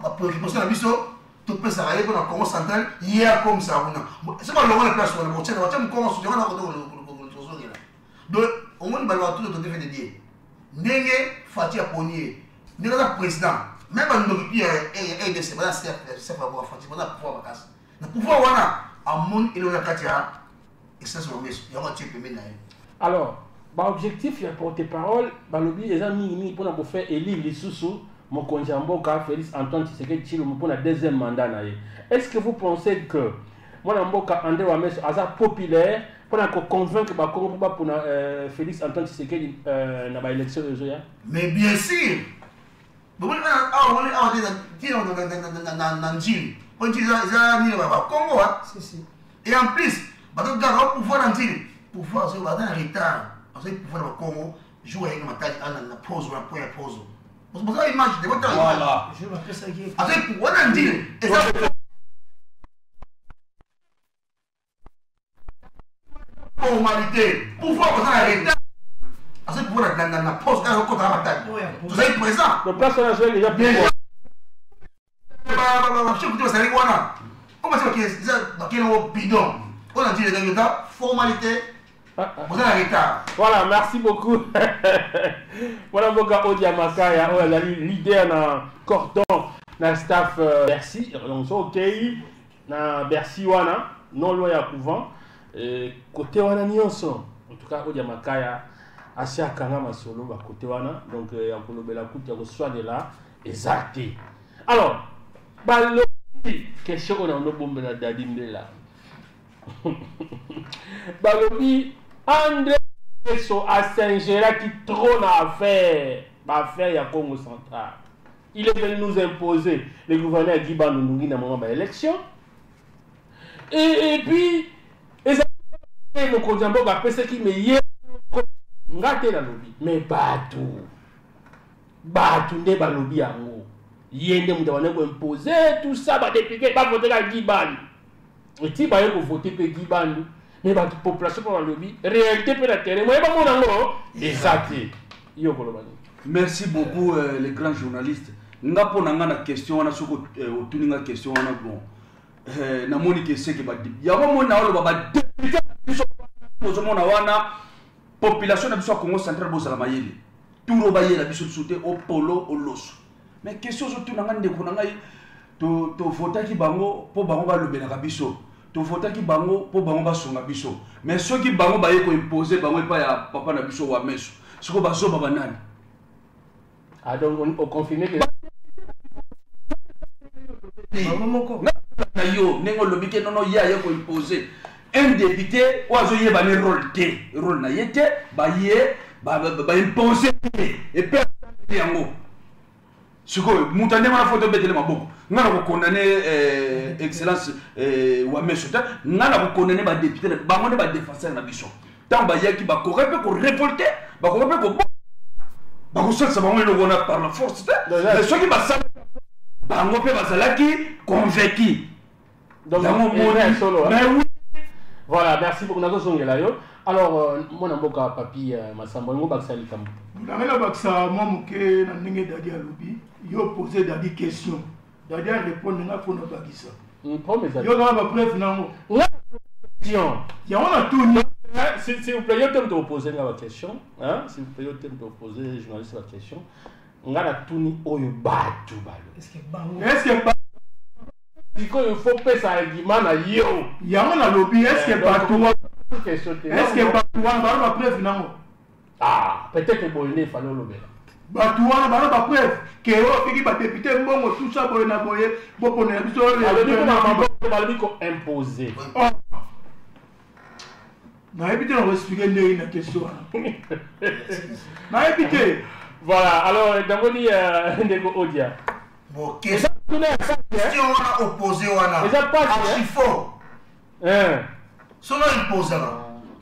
bapréoccupation na biso. Topesaka ye mpona Congo Central, ye akomisaka kuna. Soki balongola place wana, botiana batia mokongo susu yango na kozongela. Donc omoni balobaka tout autorité fait de Dieu. Ndenge Fatshi aponi ye, ndenge aza président, même bandoki mpi ya RDC baza cercle ya Fatshi, baza pouvoir makasi. Na pouvoir wana amoni eloko na kati ya essence Wameso, yango atie pembeni na ye. Alors baobjectif ya porte parole balobi eza mingimingi mpona kofaire élire lisusu mokonzi ya mboka Félix Antoine Tshisekedi Tshilombo mpona deuxième mandat na ye. Est ce que vous pensez que mwana mboka André Wameso aza populaire mpona koconvaincre Bakongo mpo bapona Félix Antoine Tshisekedi na baélection oyo ezoya? Mais bien sûr, bomoni awa, omoni awa te tina na Njili, po Njili eza nini, Bakongo. Si, si. Et en plus bato kaka pouvoir na Njili, pouvoir azoki baza na retard, azoki pouvoir na Bakongo. Jour ayaki na Matadi ana na pose wana, point ya pose, boza image de botala. Voilà. Je bapesaki ye. Azoki wana Njili eza formalité, pouvoir baza na retard, azoki pouvoir na pose kaka okota na Matadi. Oyo ya pose. Tozali présent. Donc place wana azwaki déjà pouvoir. Bachef kuti bazalaki wana o basi bakende ngo bidon oyo na Njili ezalaki eza formalité, boza na retard. Voilà, merci beaucoup. Voilà mboka Odia Makaya, oyo azali leader na cordon na staff Bercy. Donc so okei na Bercy wana, non loin ya couvent, côté wana nyonso. En tout cas Odia Makaya asi akanga masolo ba côté wana, donc ya kolobela kutu ya koswanela eza te. Alors balobi question oyo na bombela Dadi Mbela. Balobi André Wameso as'ingéraki trop na affaire, baaffaire ya Congo Central. Il est venu nous imposer le gouverneur Guy Bandu Nungi na moment baélection, et puis ezali mokonzi ya mboka apesaki, me ye nga te nalobi, me bato nde balobi yango, ye nde moto abandi koimpose tout ça, badéputé bavoteka Guy Bandu, eti baye kovote mpe Guy Bandu, me bato population mpo balobi réalité mpe na terrain moye bamona yango eza te. Yo koloba nini? Merci beaucoup, les grands journalistes. Nga mpo na nga na question wana, soki otuni nga question wana, bon, namoni ke seke yango moni na oloba badéputé na biso ozomona wana, population na biso ya Congo Central, bozala mayele, turo bayela biso lisusu te opolo oloso. Mais question ozotuna nga, ndeko na ngai, tovotaki bango mpo bango balobelaka biso, tovotaki bango mpo bango basunga biso, mais soki bango baye koimpose bango epai ya papa na biso Wameso, sikoyo bazoba banani? Ah, donc on confirme que Bango moko. Na yo ndenge olobi ke nono, ye aye koimpose un député oyo azoyeba ne rôle te, rôle na ye te, baye baimpose te epe yango. Sikoyo moto andenge wana fo tobetele maboko? Nga na kokondane excellence Wameso te, nga na kokondane badéputé na bango nde badéfenseur na biso. Ntango bayaki, bakoki mpe korévolte, bakoki mpe ko bakosalisa bango eloko wana par la force te, mais soki basala, bango mpe bazalaki convaincu. Donc yango eza ya moni solo, hein? Mais oui. Voilà, merci beaucoup, nazozongela yo. Alors mwana mboka Papi Masambo, yango bakisa likambo. Ngai nabakisa mwa moke na ndenge Dadi alobi. Yo pose Dadi question, Dadi arépondre, nga mpo nabakisa. Problème ezali. Yo kaka bapreuve nango. Question. Yango natuni. Hein, s'il vous plaît, yo te moto opose nga baquestion, hein? S'il vous plaît, yo te moto opose journaliste baquestion. Nga natuni oyo bato balobi. Est ce que bango Est ce que Sikoyo faut pesa argument na yo. Yango nalobi, est ce que Donc, bato wana question te. Est ce que bato wana bana bapreuve nango? Ah, peut-être boye nde efali olobela. Bato wana bana bapreuve ke oyo apeki badéputé mbongo, tout ça, boye na boye, boponela biso. Balobi mpo na maboko, balobi koimpose. Oh. Nayebi te na koexplike ndenge na question wana, nayebi te. Voilà, alors namoni ndeko Odia. Bon, question. Tuna ya pasi, hein? Question wana opposé wana Eza pasi, hein? archi faux. Hein. Soki imposaka,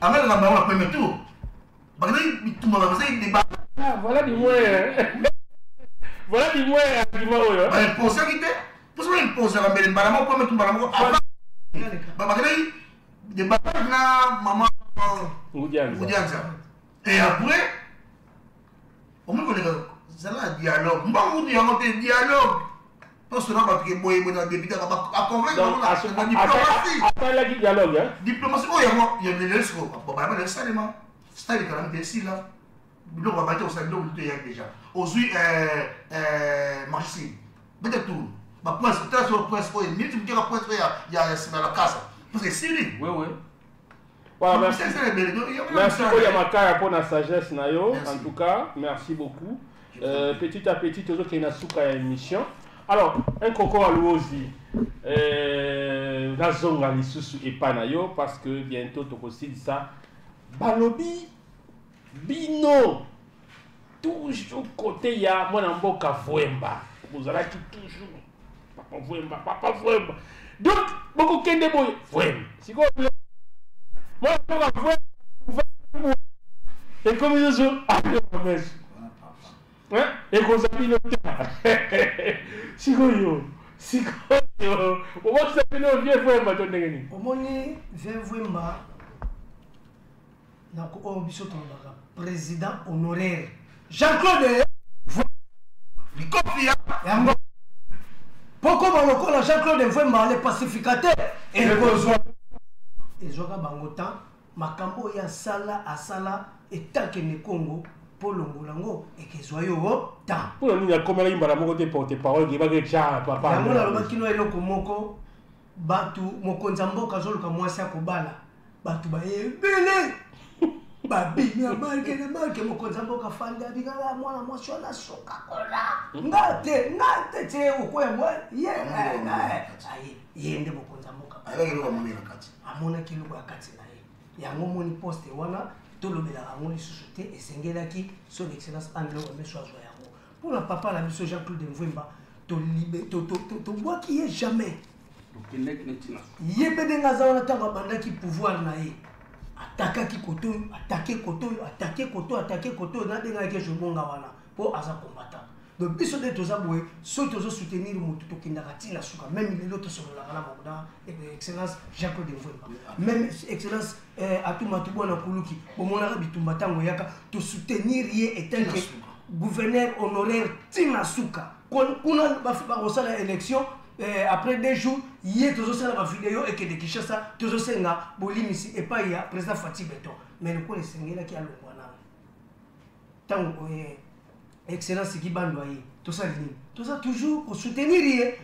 angalaka bango na premier tour, bakendaki bitumba, bazaki débat. Ah, voilà du moins, hein. Voilà du moins argument oyo, hein. Baimposaki te, mpo soki baimposaka mbele mbala moko, premier tour, mbala moko avant bakendaki débat na mama Ngudianza. Ngudianza, et après omoni koleka zala na dialogue, mbongo kutu yango te, dialogue. Mpo na bato ke boye boye na député aconvaincre bango na diplomatie. Asalaki dialogue, hein? Diplomatie oyo yango ya lelo sikoyo bayaba na esalema style ekalami te, esila biloko babandi kosala biloko moto eyaki déjà. Ozwi marché bete tour baprince, tala so prince oyo miniti mokeka, prince oyo ya nsima ya kasa parce que esili. Oui, oui. Voilà, merci. Merci Oya Makaya pour la sagesse na yo. En tout cas, merci beaucoup. Petit à petit, toujours qu'il y a souka émission. Alors, un coco à Luozi. Nazonga lisusu epa na yo parce que bientôt tokosilisa. Balobi bino toujours côté ya mwana mboka Vwemba. Bozalaki toujours papa Vwemba, papa Vwemba. Donc bokokende boye Vwemba. Sikoyo mwana mboka Vwemba ekomi nyonso ameso ekozwa bino te. Sikoyo obokisa bino vieux Vwemba to ndenge nini? Omoni, vieux Vwemba na oyo biso tolobaka président honoraire Jean-Claude. Likofi ya yango pokoma lokola Jean-Claude Mvwemba le pacificateur, ekozwa ezwaka bango temps. Makambo oyo asala, asala etakende Kongo mpo longola yango ekezwa yo temps. Mpona nini akomelaki mbala moko te porte parole kebaki ja papa? Yango nalobaki no eloko moko, bato mokonzi ya mboka azoluka mwasi akobala, bato baye ebele, babimi ya marke na marke. Mokonzi ya mboka fandi abikala mwana mwasi wana soka kola nga te, nga te tie okoya mwa ye aye ye nde mokonzi ya mboka. Ayebaki eloko amoni na kati. Amonaki eloko ya kati na ye. Yango moni poste wana tolobelaka yango lisusu te. Esengelaki son excellence André Wameso azwa yango mpona papa na biso Jean Claude Mvwemba. Tobwaki ye jamais. Tokendeki neti na ye mpe ndenge aza wana. Ntango abandaki pouvoir na ye, atakaki koto oyo, atake koto oyo, atake koto oyo, atake koto oyo na ndenge ayaki ezobonga wana mpo aza combattant. Donc biso nde toza boye, soki tozosoutenir motu, tokendaka ntina suka. Même lelo tosololaka na bango na excellence Jean Claude Mvwemba, même excellence Atumatu Bwana Kuluki. Bomonaka bitumba ntango eyaka, tosoutenir ye etanke gouverneur honoraire ntina suka. Kuna bakosala élection, après 2 jours ye tozosala bavideo ekende Kinshasa, tozosenga bolimisi epai ya président Fatshi Béton. Mais lokola esengelaki alongwa nano ntango excellence Kibando aye, tosali nini? Toza toujours kosoutenir ye.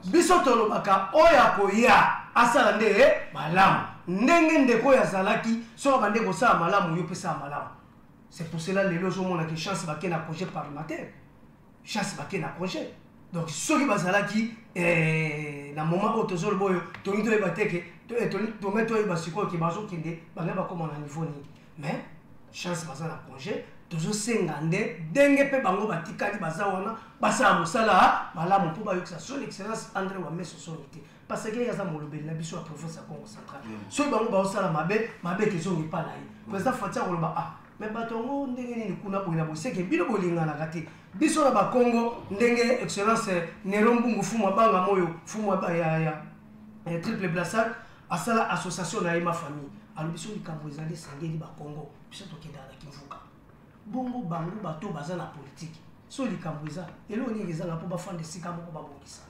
Biso tolobaka oyo akoya asala nde malamu ndenge ndeko oyo azalaki. Soki abande kosala malamu, yo mpe sala malamu. C'est pour cela lelo ozomonaki chance bake na projet parlementaire, chance bake na projet. Donc soki bazalaki na moment oyo tozoloba oyo, tolingi toyeba te ke tongai toyeba sikoyo ke bazokende bangai bakóma na niveau nini. Mais chance baza na congé, tozosenga nde ndenge mpe bango batikali baza wana basala mosala malamu mpo bayokisa son excellence André Wameso soni te, parce que ye aza molobeli na biso ya province ya Congo Central. Soki bango baosala mabe, mabe kezongi epa na ye. Président Fatshi akoloba: "Ah, mais bato yango ndenge nini kuna boye na boseke bino bolinganaka te?" Biso na Bakongo, ndenge excellence Nero Mbungu Fumu abanga moyo Fumu ya triple brassard asala association na ye ma famille, alobi so likambo ezali esengeli Bakongo biso tokendaka na kimvuka bongo. Bango bato baza na politike, so likambo eza eloko nini ezanga mpo bafanda esika moko babongisa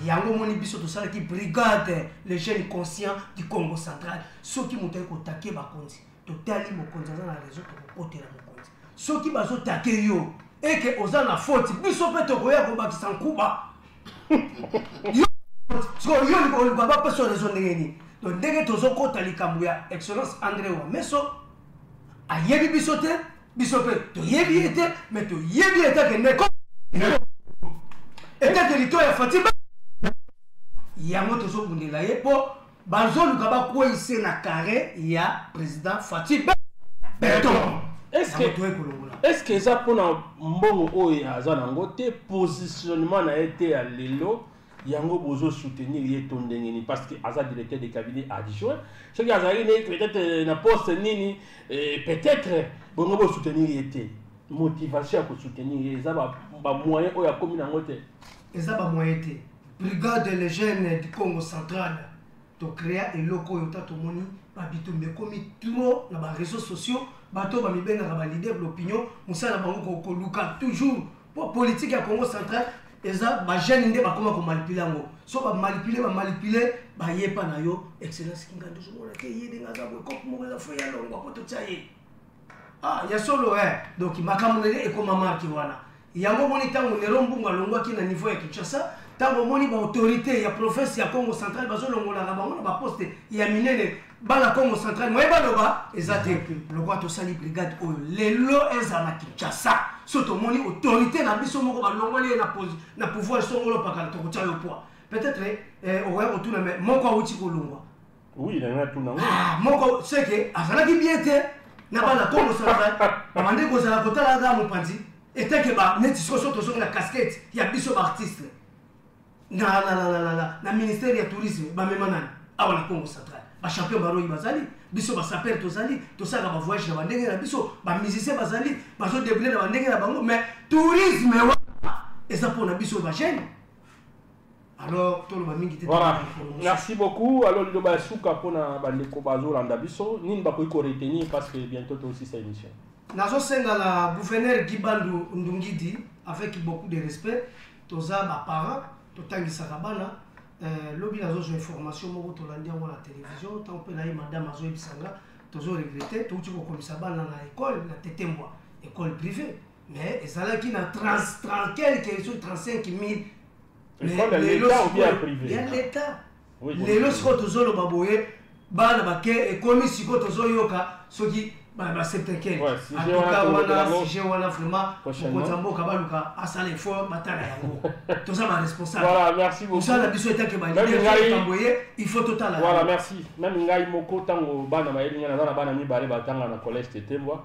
yango. Omoni biso tosalaki brigade les jeunes conscients du Congo Central. Soki moto ayi kotake bakonzi, totali mokonzi aza na réseau, tokokotela mokonzi. Soki bazotake yo eke oza na faute, biso mpe tokoya kobakisa nkuba. Sikoyo yo oluka bapesa raison ndenge nini? Donc ndenge tozokɔta likambo ya excellence André Wameso, ayebi biso te, biso mpe toyebi ye te, mais toyebi etake ndeko, etake lito ya Fatshi. Yango tozobundela ye mpo bazoluka bakweyise na carré ya président Fatshi Béton. Est ce que eza mpona mbongo oyo aza nango te, positionnement na ye te ya lelo, yango bozosoutenir ye to ndenge nini? Parce que aza directeur de cabinet adjoint. Soki azalaki ne peut-être na poste nini, peut-être bongo bosoutenir ye te. Motivation ya kosoutenir ye eza bamoyen oyo akomi nango te? Eza bamoyen te. Brigade les jeunes du Congo Central, tocréa eloko oyo ta tomoni babitumba ekomi trop na baréseaux sociaux. Bato oyo bamibengaka baleader de l'opinion, mosala na bango koluka toujours po politique ya Congo Central. Eza bajeune nde bakoma komanipule yango. So bamanipule, bamanipule, bayepa na yo excellence Kingandi, ozomona te ye ndenge aza boye, kope moko eza fo ya longwa po totia ye. Ah, ya solo eh. Donc makambo na ye ekoma marke wana. Yango omoni ntango Nero Mbungu alongwaki na niveau ya Kinshasa, ntango omoni baautorité ya province ya Congo central bazolongolaka bango na baposte ya minene, bana Congo central moye baloba eza te. Lokwa tosali brigade oyo lelo eza na Kinshasa, so tomoni autorité na biso moko balongoli ye na pouvoir songolo pakala, tokotia yo poids. Peut-être okoya kotuna, mais moko awuti kolongwa. Oui, nanga tuna ngo. Ah, moko seke azalaki bien te na bana Congo central, babandi kozala kotala kaka mopanzi eteke ba neti sikoyo so tozongi na casquette ya biso baartiste na ministère ya tourisme, bamema nani awa na Congo central? Bachampion baroyi bazali, biso basaper tozali, tosalaka bavoyage na bandenge na biso, bamusicien bazali, bazodebule na bandenge na bango, mais tourisme wana eza mpona biso bajeune. Alors toloba mingi te. Voilà, merci beaucoup. Alors liloba ya suka mpona bandeko bazolanda biso, nini bakoki koretenir, parce que bientôt toosisa émission? Nazosenga na gouverneur Guy Bandu Ndungidi avec beaucoup de respect. Toza baparent, totangisaka bana. Lobi nazozwa information moko, tolandi yango na télévision, ntango mpe na ye madame azoyebisanga, tozoregrete. Touti kokomisa bana na école na Tetembwa, école privée, mais ezalaki na 30 30 quelque, soki 35 000. École ya l'État ou bien privé? Ya l'État. Oui, lelo sikoyo tozoloba boye, bana bake ekomi sikoyo tozoyoka soki ba septekel. Ouais, sujet wana tolobela wana yango sujet wana vraiment, prochainement. Mokonzi ya mboka baluka asala effort, batala yango, toza baresponsable. Voilà, merci beaucoup. Mosala na biso etake Même ngai- balikambo ye, il faut totala Voilà, yango. merci. Même ngai moko, ntango bana bayeli ngai, naza na bana mibale batanga na collège Tetembwa,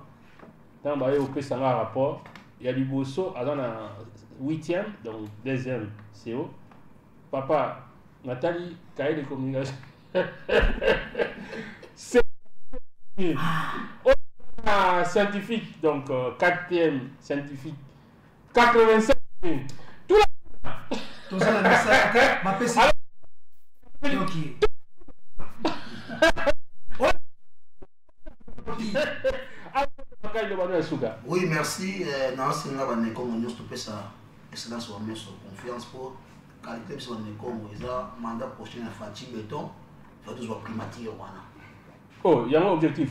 ntango baye kopesa nga rapport ya liboso, aza na 8e, donc deuxième CO, papa natali cahier de communication, c'est ah, scientifique, donc 4e scientifique, 85 tout la Toza na misala te, bapesi yoki. Makai, loba no ya suka. Oui, merci. Naosenga banekongo nyonso topesa excellence wa nyonso confiance po qualité. Biso banekongo eza mandat prochain ya Fatshi Béton, fa tozwa primature wana. Oh, yango objectif.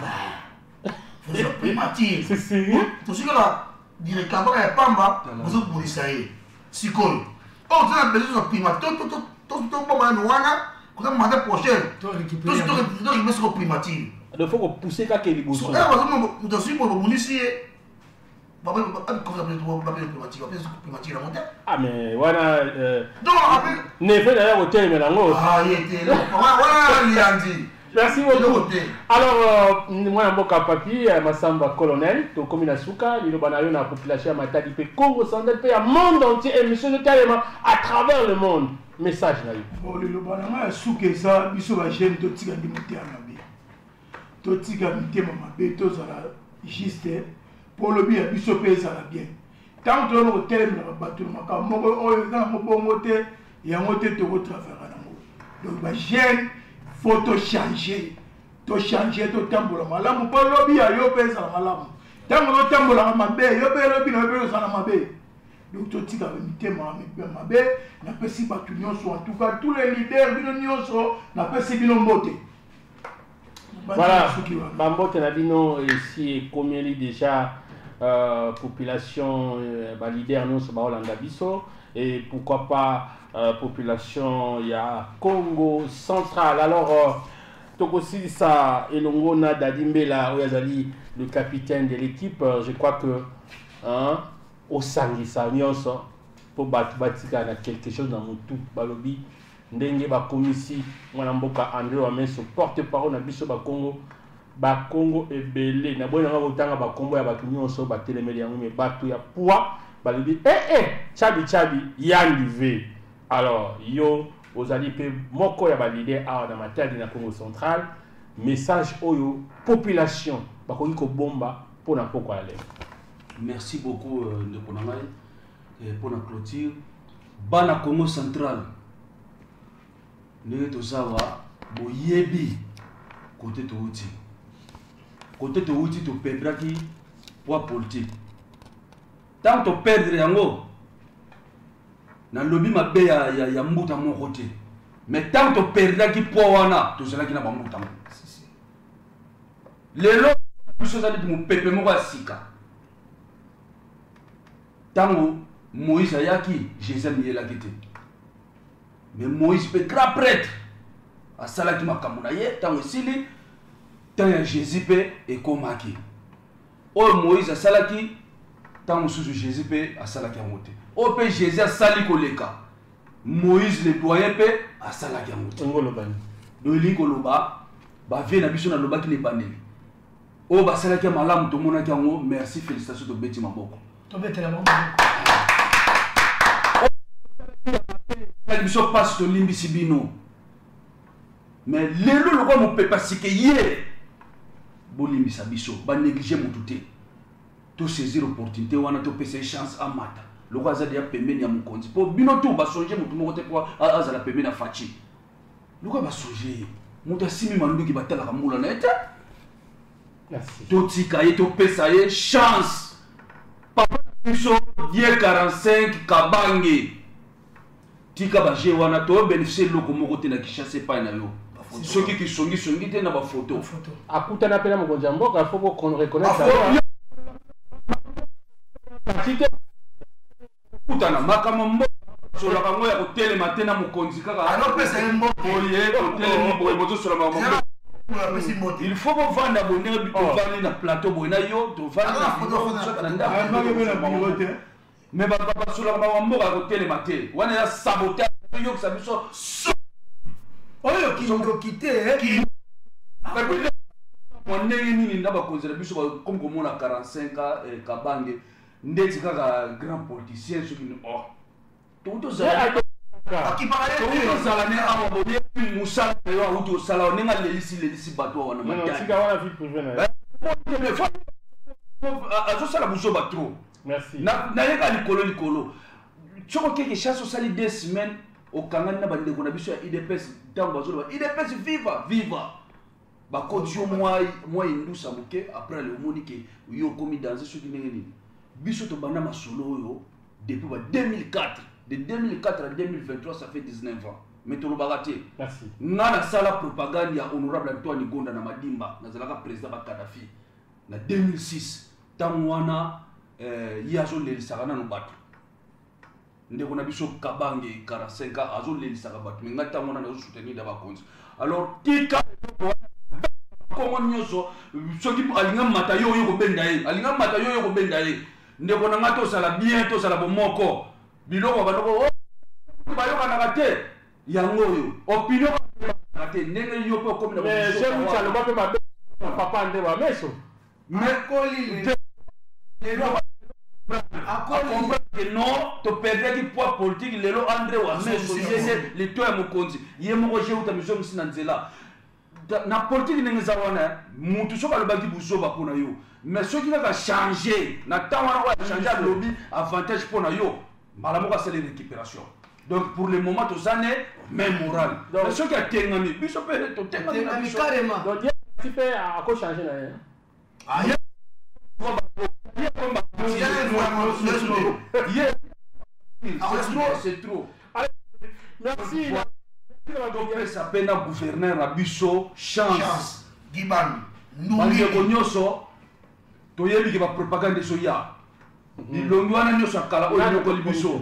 Tozwa primature. C'est sérieux. Tozwi kaka directeur ya pamba, bozobundisa ye sikoyo. Oyo toza na besoin tozwa primature, toboma nanu wana koza mandat prochain. To récupérer yango. Torécupere siko primature. Il faut kopousser kaka liboso. Moto azwi boye, babundisi ye, bapesa primature yango te. Ah, mais wana Donc après neve na ya kotelemela yango. Ah, ye te, wana liandi. Merci beaucoup. Eloko te. Alors mwana mboka Papi Masamba colonel, tokomi na suka. Liloba na yo na population ya Matadi mpe Congo central mpe ya monde entier, émission ezotalema à travers le monde, message na yo? Bon, liloba na ngai ya suka eza biso bajeune totika nde motema mabe, totika mitema mabe, tozala juste mpo lobi ya biso mpe ezala bien. Ntango toyona kotelemelaka bato na makambo moko oyo eza nango bongo te, yango te tokotravaka nango. Donc bajeune, faut tochange, tochange, totambola malamu mpo lobi ya yo mpe ezala malamu. Ntango totambolaka mabe, yo mpe lobi na yo mpe ozala mabe. Donc totika mitema mabe. Napesi bato nyonso, en tout cas tous les leaders, bino nyonso napesi bino mbote. Voilà, Soki wana. Bambote na bino esi ekomeli déjà population, baleader nyonso baolanda biso, et pourquoi pas population ya Congo central. Alors tokosilisa elongo na Dadi Mbela oyo azali le capitaine de l'équipe. Je crois que, hein, osangisa nyonso mpo bato batikala na quelque chose na motu. Balobi ndenge bakomisi mwana mboka André Wameso porte parole na biso bakongo, bakongo ebele. Naboyi nanga kotanga bakombo ya bato nyonso batelemeli yango, me bato ya poids balobi eh, eh, chabi chabi yandi ve. Alors yo ozali mpe moko ya baleader awa na Matadi na Congo central, message oyo population bakoki kobomba mpona pokwa ya lelo? Merci beaucoup, ndeko na ngai, mpona clôture. Bana Congo central, ndenge tozawa, boyebi kote touti, kote touti, toperdraki poids politique. Ntango toperdre yango, Nalobi mabe ya mbuta moko te, mais tant toperdaki poids wana, tozalaki na bambuta ngo. Lelo biso eza neti mopepe moko ya sika. Ntango Moïse ayaki, Jésus amiyelaki te, mais Moïse mpe grand prêtre asalaki makambo na ye. Ntango esili, ntango ya Jésus mpe ekomaki. Oyo Moïse asalaki, ntango mosusu Jésus mpe asalaki yango te. Oyo mpe Jésus asali koleka Moïse le doyen mpe asalaki yango te. Donc elingi koloba, bavie na biso, nalobaki na ebandeli, oyo basalaki ya malamu, tomonaki yango, merci, félicitation, tobeti maboko. Tobetela bango. Biso mpasi, tolimbisi bino. Mais lelo lokola mopepe asike ye, bolimbisa biso, banéglige motu te. Tosaisir opportunité wana, topesa ye chance amata lokola aza deya pembeni ya mokonzi, mpo bino tu basonge motu moko te mpo azala pembeni ya Fatshi. Lokola basonge ye, moto asimi manduki, batalaka mbula na ye te. Totika ye, topesa ye chance. Papa biso die 45 Kabange, tika baje wana, tobénéficie eloko moko te na Kinshasa epai na yo, soki kisongisongi te na bafoto. Akutana mpe na mokonzi ya mboka, faut reconnaître. Kutana makambo mboka solaka yango ya kotelema te na mokonzi kaka boye, kotelemi boye, bozosola makambo. Il faut bovanda boye ndenge tovandi na plateau boye na yo, tovandi na ndako, mais basolaka makambo mboka ya kotelema te. Wana eza sabotage, oyokisa biso. Oyo kindoki te. Ndenge nini na bakonzi na biso bakomi komona 45 ans Kabange ndeti kaka grand politicien? Soki oh, tozala ne awa, boyebi mosala na yo, awuti osala ndenge alelisi lelisi bato awa na matadi, azosala buzoba trop. Nayeka likolo likolo, soki okeke chasse, osali 2 semaines, okangani na bandeko na biso ya UDPS. Ntango bazoloba UDPS viva viva, bakoti yo mwa indusa moke. Après ale omoni ke yo okomi danse. Soki ndenge nini biso tobanda masolo oyo depuis ba 2004, de 2004 à 2023, ça fait 19 ans, mais tolobaka te. Nga nasala propagande ya honorable Antoine Gonda na Madimba, nazalaka président bakadafi na 2006. Ntango wana ye azolelisaka nano bato. Ndeko na biso Kabange 45 ans azolelisaka bato, me ngai ntango wana nazosoutenir na bakonzi. Alors tika kongo nyonso, soki alinga mata yo, oyo kobenda ye, alinga mata yo, oyo kobenda ye. Ndeko na ngai, tozala bien, tozala bomoko. Biloko bandoko oh, bayokanaka te, yango oyo opinion te, ndenge yo mpe okomi na aloba mpe mabe papa nde bameso. Akoli lelo. Akocomprendre que non, toperdaki poids politique. Lelo André Wameso ye nde lito ya mokonzi, ye moko je uta mizongisi na nzela na politike. Ndenge eza wana, mutu soki alobaki buzoba mpo na yo, mais soki kaka change na ntango wana, oyo achange, alobi avantage mpo na yo, mbala moko asali récupération. Donc pour le moment toza ne même moral, mais soki atengami, biso mpe totengami na biso. Carrément. Donc ye mpe akochange na ye. C'est trop, c'est trop. Merci. Topesa mpe na gouverneur na biso chance. Gibanu. Bandeko nyonso, toyebi ke bapropagande ezoya, bilongi wana nyonso ya kala oyo nyokoli biso,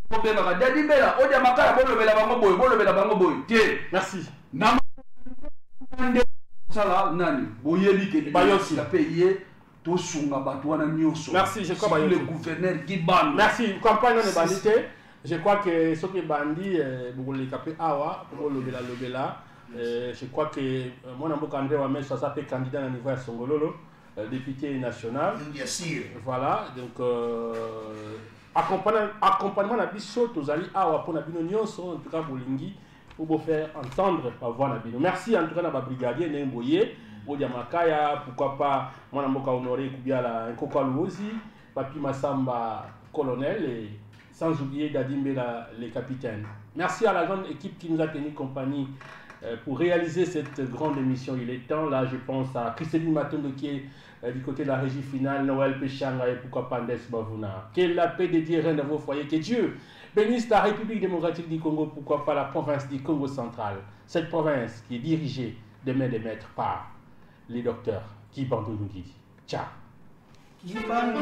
bobengaka Dadi Mbela, Odia Makala, bolobela bango boye, bolobela bango boye te. Merci. Na nde sala nani, boyebi ke Bayosila. Mpe ye tosunga bato wana nyonso. Merci, je crois. Le gouverneur Gibano. Merci. Campagne wana ebandi te. Je crois que soki ebandi, bokoleka mpe awa po bolobela lobela. Je crois que mwana mboka André Wameso aza mpe candidat na niveau ya Songololo, député national. Bien sûr. Voilà, donc accompagnement na biso, tozali awa mpona bino nyonso. En tout cas bolingi po bofaire entendre bavoix na bino. Merci en tout cas na babrigadier ndenge boye, Bodia Makaya, pourquoi pas mwana mboka Honoré Kubiala Nkoko Aluozi, Papi Masamba colonel, et sans oublier Dadi Mbela le capitaine. Merci à la grande équipe qui nous a tenu compagnie. pour réaliser cette grande émission. Il est temps. Là, je pense à Christine Matondo qui est du côté de la régie finale, Noël Pechanga et pourquoi pas Ndes Bavuna. Que la paix de Dieu règne dans vos foyers. Que Dieu bénisse la République démocratique du Congo, pourquoi pas la province du Congo central. Cette province qui est dirigée de main de maître par les docteurs Kibando Ngidi. Ciao. Kibando.